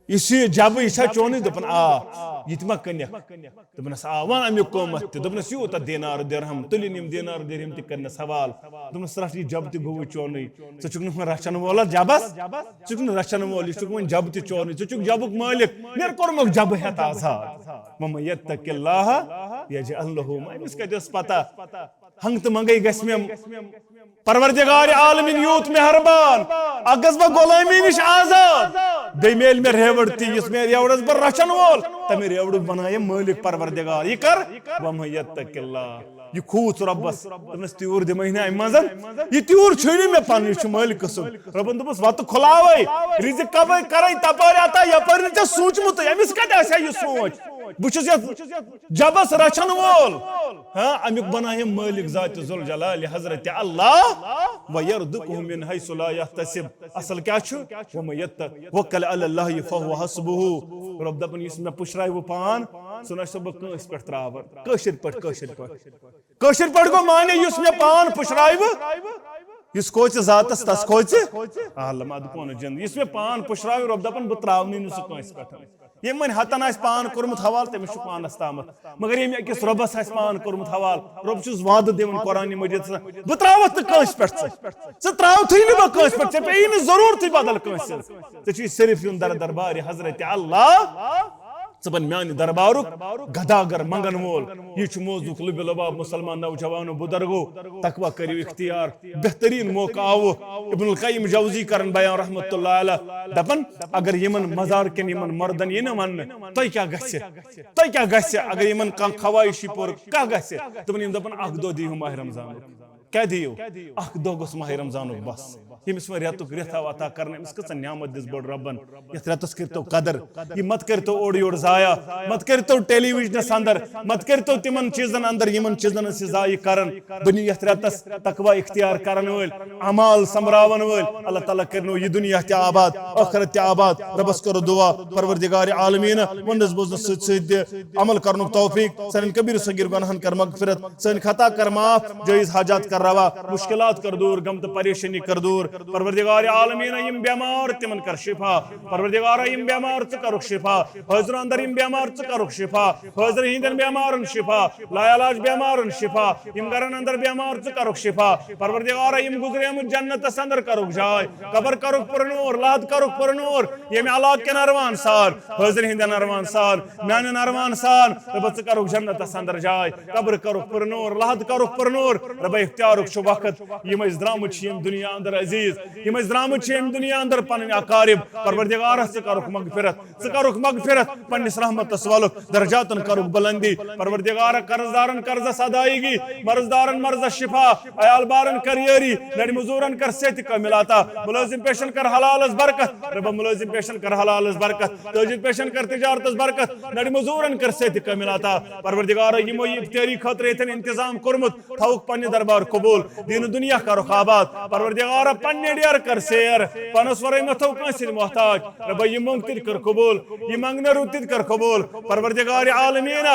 یُس یہِ جبہٕ، یہِ چھا چونُے؟ دوٚپُن، آ۔ یہِ تہِ ما کٕنکھ؟ دوٚپنس، آ، وَن اَمیُک قۭمتھ تہِ۔ دوٚپنس، یوٗتاہ دینار درہم۔ تُلِن یِم دینار درہم تہِ کٔرنس حوال۔ دوٚپنس، رَٹھ، یہِ جبہٕ تہِ گوٚوُے چونُے۔ ژٕ چھُکھ نہٕ وۄنۍ رچھن وول اَتھ جبس، ژٕ چھُکھ نہٕ رچھن وول، یہِ چھُکھ وۄنۍ جبہٕ تہِ چونُے، ژٕ چھُکھ جبُک مٲلِک۔ نیر، کوٚرمُکھ جبہٕ ہٮ۪تھ آزاد۔ وَمَن یَتَّقِ اللَّهَ یَجْعَل لَّهُ، أمِس کَتہِ ٲس پتہ؟ ہنگ تہٕ منگے گژھِ مےٚ پروردگار عالمین یوٗت مہربان، اکھ گژھٕ بہٕ غلٲمی نِش آزاد، بیٚیہِ میلہِ مےٚ ریوڑ تہِ، یُس مےٚ ریوڑس بہٕ رچھن وول، تمہِ ریوڑُک بنایہِ مٲلِک پروردگار۔ یہِ کر؟ وَمَن یَتَّقِ اللَّهَ۔ یہِ کھوٗژ رۄبس، دوٚپنس، تیوٗر دِمے نہٕ امہِ منٛز، یہِ تیوٗر چھُے نہٕ مےٚ پنُن، یہِ چھُ مٲلِکہٕ سُنٛد۔ رۄبن دوٚپُس، وَتہٕ کھُلاوے، رِزق کَپٲرۍ کرے تپٲرۍ عطا، یپٲرۍ نہٕ ژےٚ سوٗنٛچمُتٕے، أمِس کتہِ آسہِ ہا یہِ سونٛچ؟ بہٕ چھُس یتھ جبس رچھن وول۔ ہاں، امیُک بنایم مٲلِک ذات ذوالجلال حضرت اللہ۔ وَيَرْزُقْهُ مِنْ حَيْثُ لَا يَحْتَسِبُ۔ اصل کیا چھُ؟ وَمَن يَتَوَكَّلْ عَلَى اللَّهِ فَهُوَ حَسْبُهُ۔ رۄب دپان، یُس مےٚ پُشراوِ پان، سُہ نہ چھُسو بہٕ کٲنٛسہِ پٮ۪ٹھ تراوان۔ کٲشِر پٲٹھۍ، کٲشِر پٲٹھۍ۔ کٲشِر پٲٹھۍ گوٚو معنی، یُس مےٚ پان پُشراوِ، یُس کھوژِ ذاتس، تس کھوژِ عالم، ادٕ کون جند۔ یُس مےٚ پان پُشراوِ، رۄب دپان، بہٕ تراونٕے نہٕ سُہ کٲنٛسہِ پٮ۪ٹھ۔ ییٚمۍ وۄنۍ ہتن آسہِ پان کوٚرمُت حوالہٕ، تٔمِس چھُ پانس تامتھ۔ مگر ییٚمۍ أکِس رۄبس آسہِ پان کوٚرمُت حوالہٕ، رۄب چھُس وعدٕ دِوان قرآنِ مجیدس منٛز، بہٕ تراوتھ نہٕ کٲنٛسہِ پٮ۪ٹھ ژٕ۔ ژٕ تراوتھٕے نہٕ بہٕ کٲنٛسہِ پٮ۪ٹھ، ژےٚ پیٚیی نہٕ ضروٗرتھٕے بدل کٲنٛسہِ ہٕنٛز۔ ژےٚ چھُے صرف یُن در دربارِ حضرت اللہ۔ ژٕ بن میانہِ دربارُک گداگر منگن وول۔ یہِ چھُ موضوعُک لُبِ لباب مسلمان نوجوانو بُزرگو۔ تقوی کٔرِو اختیار۔ بہترین موقع آوٕ۔ ابن القیم جوزی کرن بیان رحمت اللہ علیہ، دپان، اگر یِمن مزار کٮ۪ن یِمن مردن یی نہٕ وننہٕ، تۄہہِ کیٛاہ گژھِ؟ تۄہہِ کیٛاہ گژھِ؟ اگر یِمن کانٛہہ خواہشی پوٗرٕ، کیٛاہ گژھِ؟ دوٚپُن، یِم دپان، اکھ دۄہ دِیِو ماہِ رمضانُک۔ کیٛاہ دِیِو؟ اکھ دۄہ گوٚژھ ماہِ رمضانُک بس۔ ییٚمِس وۄنۍ رٮ۪تُک رٮ۪تھ آو عطا کرنہٕ، أمِس کۭژاہ نعمت دِژ بٔڑ رۄبن۔ یتھ رٮ۪تس کٔرۍتو قدر، یہِ مت کٔرۍتو اورٕ یورٕ ضایع، مت کٔرۍتو ٹیلی ویژنس اندر، مت کٔرۍتو تِمن چیٖزن اندر، یِمن چیٖزن أسۍ ضایع کران۔ بٔنِو یتھ رٮ۪تس تقوی اختیار کرن وٲلۍ، اعمال سمراون وٲلۍ۔ اللہ تعالیٰ کرنو یہِ دُنیا تہِ آباد، ٲخرت تہِ آباد۔ رۄبس کرو دعا، پروردگار عالمیٖن، وننس بوزنس سۭتۍ سۭتۍ دِ عمل کرنُک توفیق۔ سانٮ۪ن کبیر صغیر گۄناہن کر مغفرت، سٲنۍ خطا کر معاف، جٲیز حاجات کر روا، مشکلات کر دور، غم تہٕ پریشانی کر دور۔ پروردگار عالمیٖن، یِم بٮ۪مار تِمن کر شفا۔ پروردگارا، یِم بٮ۪مار ژٕ کرُکھ شفا۔ حٲضرٕ اندر یِم بٮ۪مار ژٕ کرُکھ شفا۔ حٲضرٕ ہٕنٛدٮ۪ن بٮ۪مارن شفا۔ لا علاج بٮ۪مارن شفا۔ یِم گرن اندر بٮ۪مار ژٕ کرُکھ شفا۔ پروردگارا، یِم گُزریمٕتۍ جنتس اندر کرُکھ جاے۔ قبر کرُکھ پُرنور، لحد کرُکھ پُرنور۔ ییٚمہِ علاقہٕ کٮ۪ن ارواحن سان، حٲضرٕ ہٕنٛدٮ۪ن ارواحن سان، میانٮ۪ن ارواحن سان، رۄبہ، ژٕ کرُکھ جنتس اندر جاے۔ قبر کرُکھ پُرنور، لحد کرُکھ پُرنور۔ رۄبہ، اختیارُک چھُ وقت۔ یِم أسۍ درٛامٕتۍ چھِ ییٚمہِ دُنیا اندر عزیز، یِم أسۍ درٛامٕتۍ چھِ ییٚمہِ دُنیا اندر پنٕنۍ اقارب، پروردگارا، ژٕ کرُکھ مغفرت، ژٕ کرُکھ مغفرت، پننِس رحمتس ولُکھ، درجاتن کرُکھ بلندی۔ پروردگارا، قرض دارن قرضس ادائیگی، مرض دارن مرضس شفا، عیال بارن کر یٲری، نرِ مزورن کر صحت کامل عطا، ملٲزم پیشن کر حلالس برکت۔ رۄبہ، ملٲزم پیشن کر حلالس برکت، تاجر پیشن کر تجارتس برکت، نرِ مزورن کر صحت کامل عطا۔ پروردگارا، یِمو یہِ افطٲری خٲطرٕ ییٚتٮ۪ن انتظام کوٚرمُت، تھاوُکھ پننہِ دربار قبول۔ دین و دنیا کرُکھ آباد۔ پروردگارا، پننہِ ڈیر کر سیر، پنس ورٲے مہ تھاو کٲنٛسہِ ہٕنٛدۍ محتاج۔ رۄبہ، یہِ مۄنگ تہِ کر قبول، یہِ منگنہٕ رُت تہِ کر قبول۔ پروردگار عالمیٖن،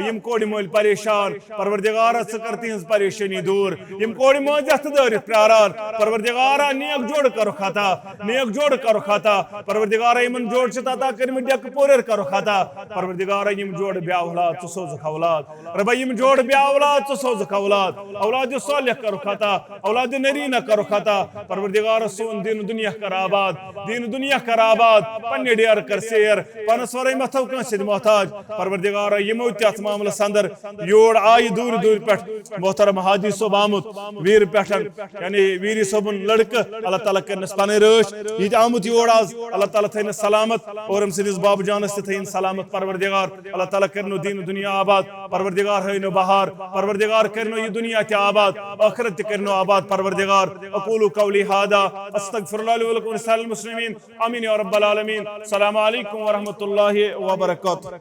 یِم کورِ مٲلۍ پریشان، پروردگارا، ژٕ کر تِہنٛز پریشٲنی دوٗر۔ یِم کورِ مٲنٛزِ یتھ دٲرِتھ پیاران، پروردگارا، نیک جوڑٕ کرُکھ عطا، نیک جوڑٕ کرُکھ عطا۔ پروردگارا، یِمن جوڑٕ چھِ عطا کٔرمٕتۍ، ڈیکہٕ پوریر کرُکھ عطا۔ پروردگارا، یِم جوڑٕ بے اولاد ژٕ سوزُکھ اولاد۔ رۄبہ، یِم جوڑٕ بے اولاد ژٕ سوزُکھ اولاد، اولاد صالح کرُکھ عطا، اولاد نرینہ کرُکھ عطا۔ پروردگار سون دین دنیا کر آباد، دین دنیا کر آباد، پننہِ ڈیر کر سیر، پانس ورٲے مہ تھاو کٲنٛسہِ سۭتۍ محتاج۔ پروردگار یِمو تہِ اتھ معاملس اندر یور آیہِ دوٗرِ دوٗرِ پٮ۪ٹھ، محترم حاجی صٲب آمُت ویٖرِ پٮ۪ٹھ، یعنی ویٖری صٲبُن لڑکہٕ، اللہ تعالیٰ کٔرنَس پنٕنۍ رٲچھ۔ یہِ تہِ آمُت یور آز، اللہ تعالیٰ تھٲینَس سلامت اور أمۍ سٕنٛدِس بابہٕ جانَس تہِ تھٲیِن سلامت پروردگار۔ اللہ تعالیٰ کٔرنو دین دنیا آباد، پروردگار ہٲینو بہار، پروردگار کٔرنو یہِ دنیا تہِ آباد، ٲخرت تہِ کٔرنو آباد پروردگار۔ اقول قولی هذا، استغفر الله لي ولكم ولسائر المسلمين۔ آمین یا رب العالمین۔ السلام علیکم ورحمۃ اللہ وبرکاتہ۔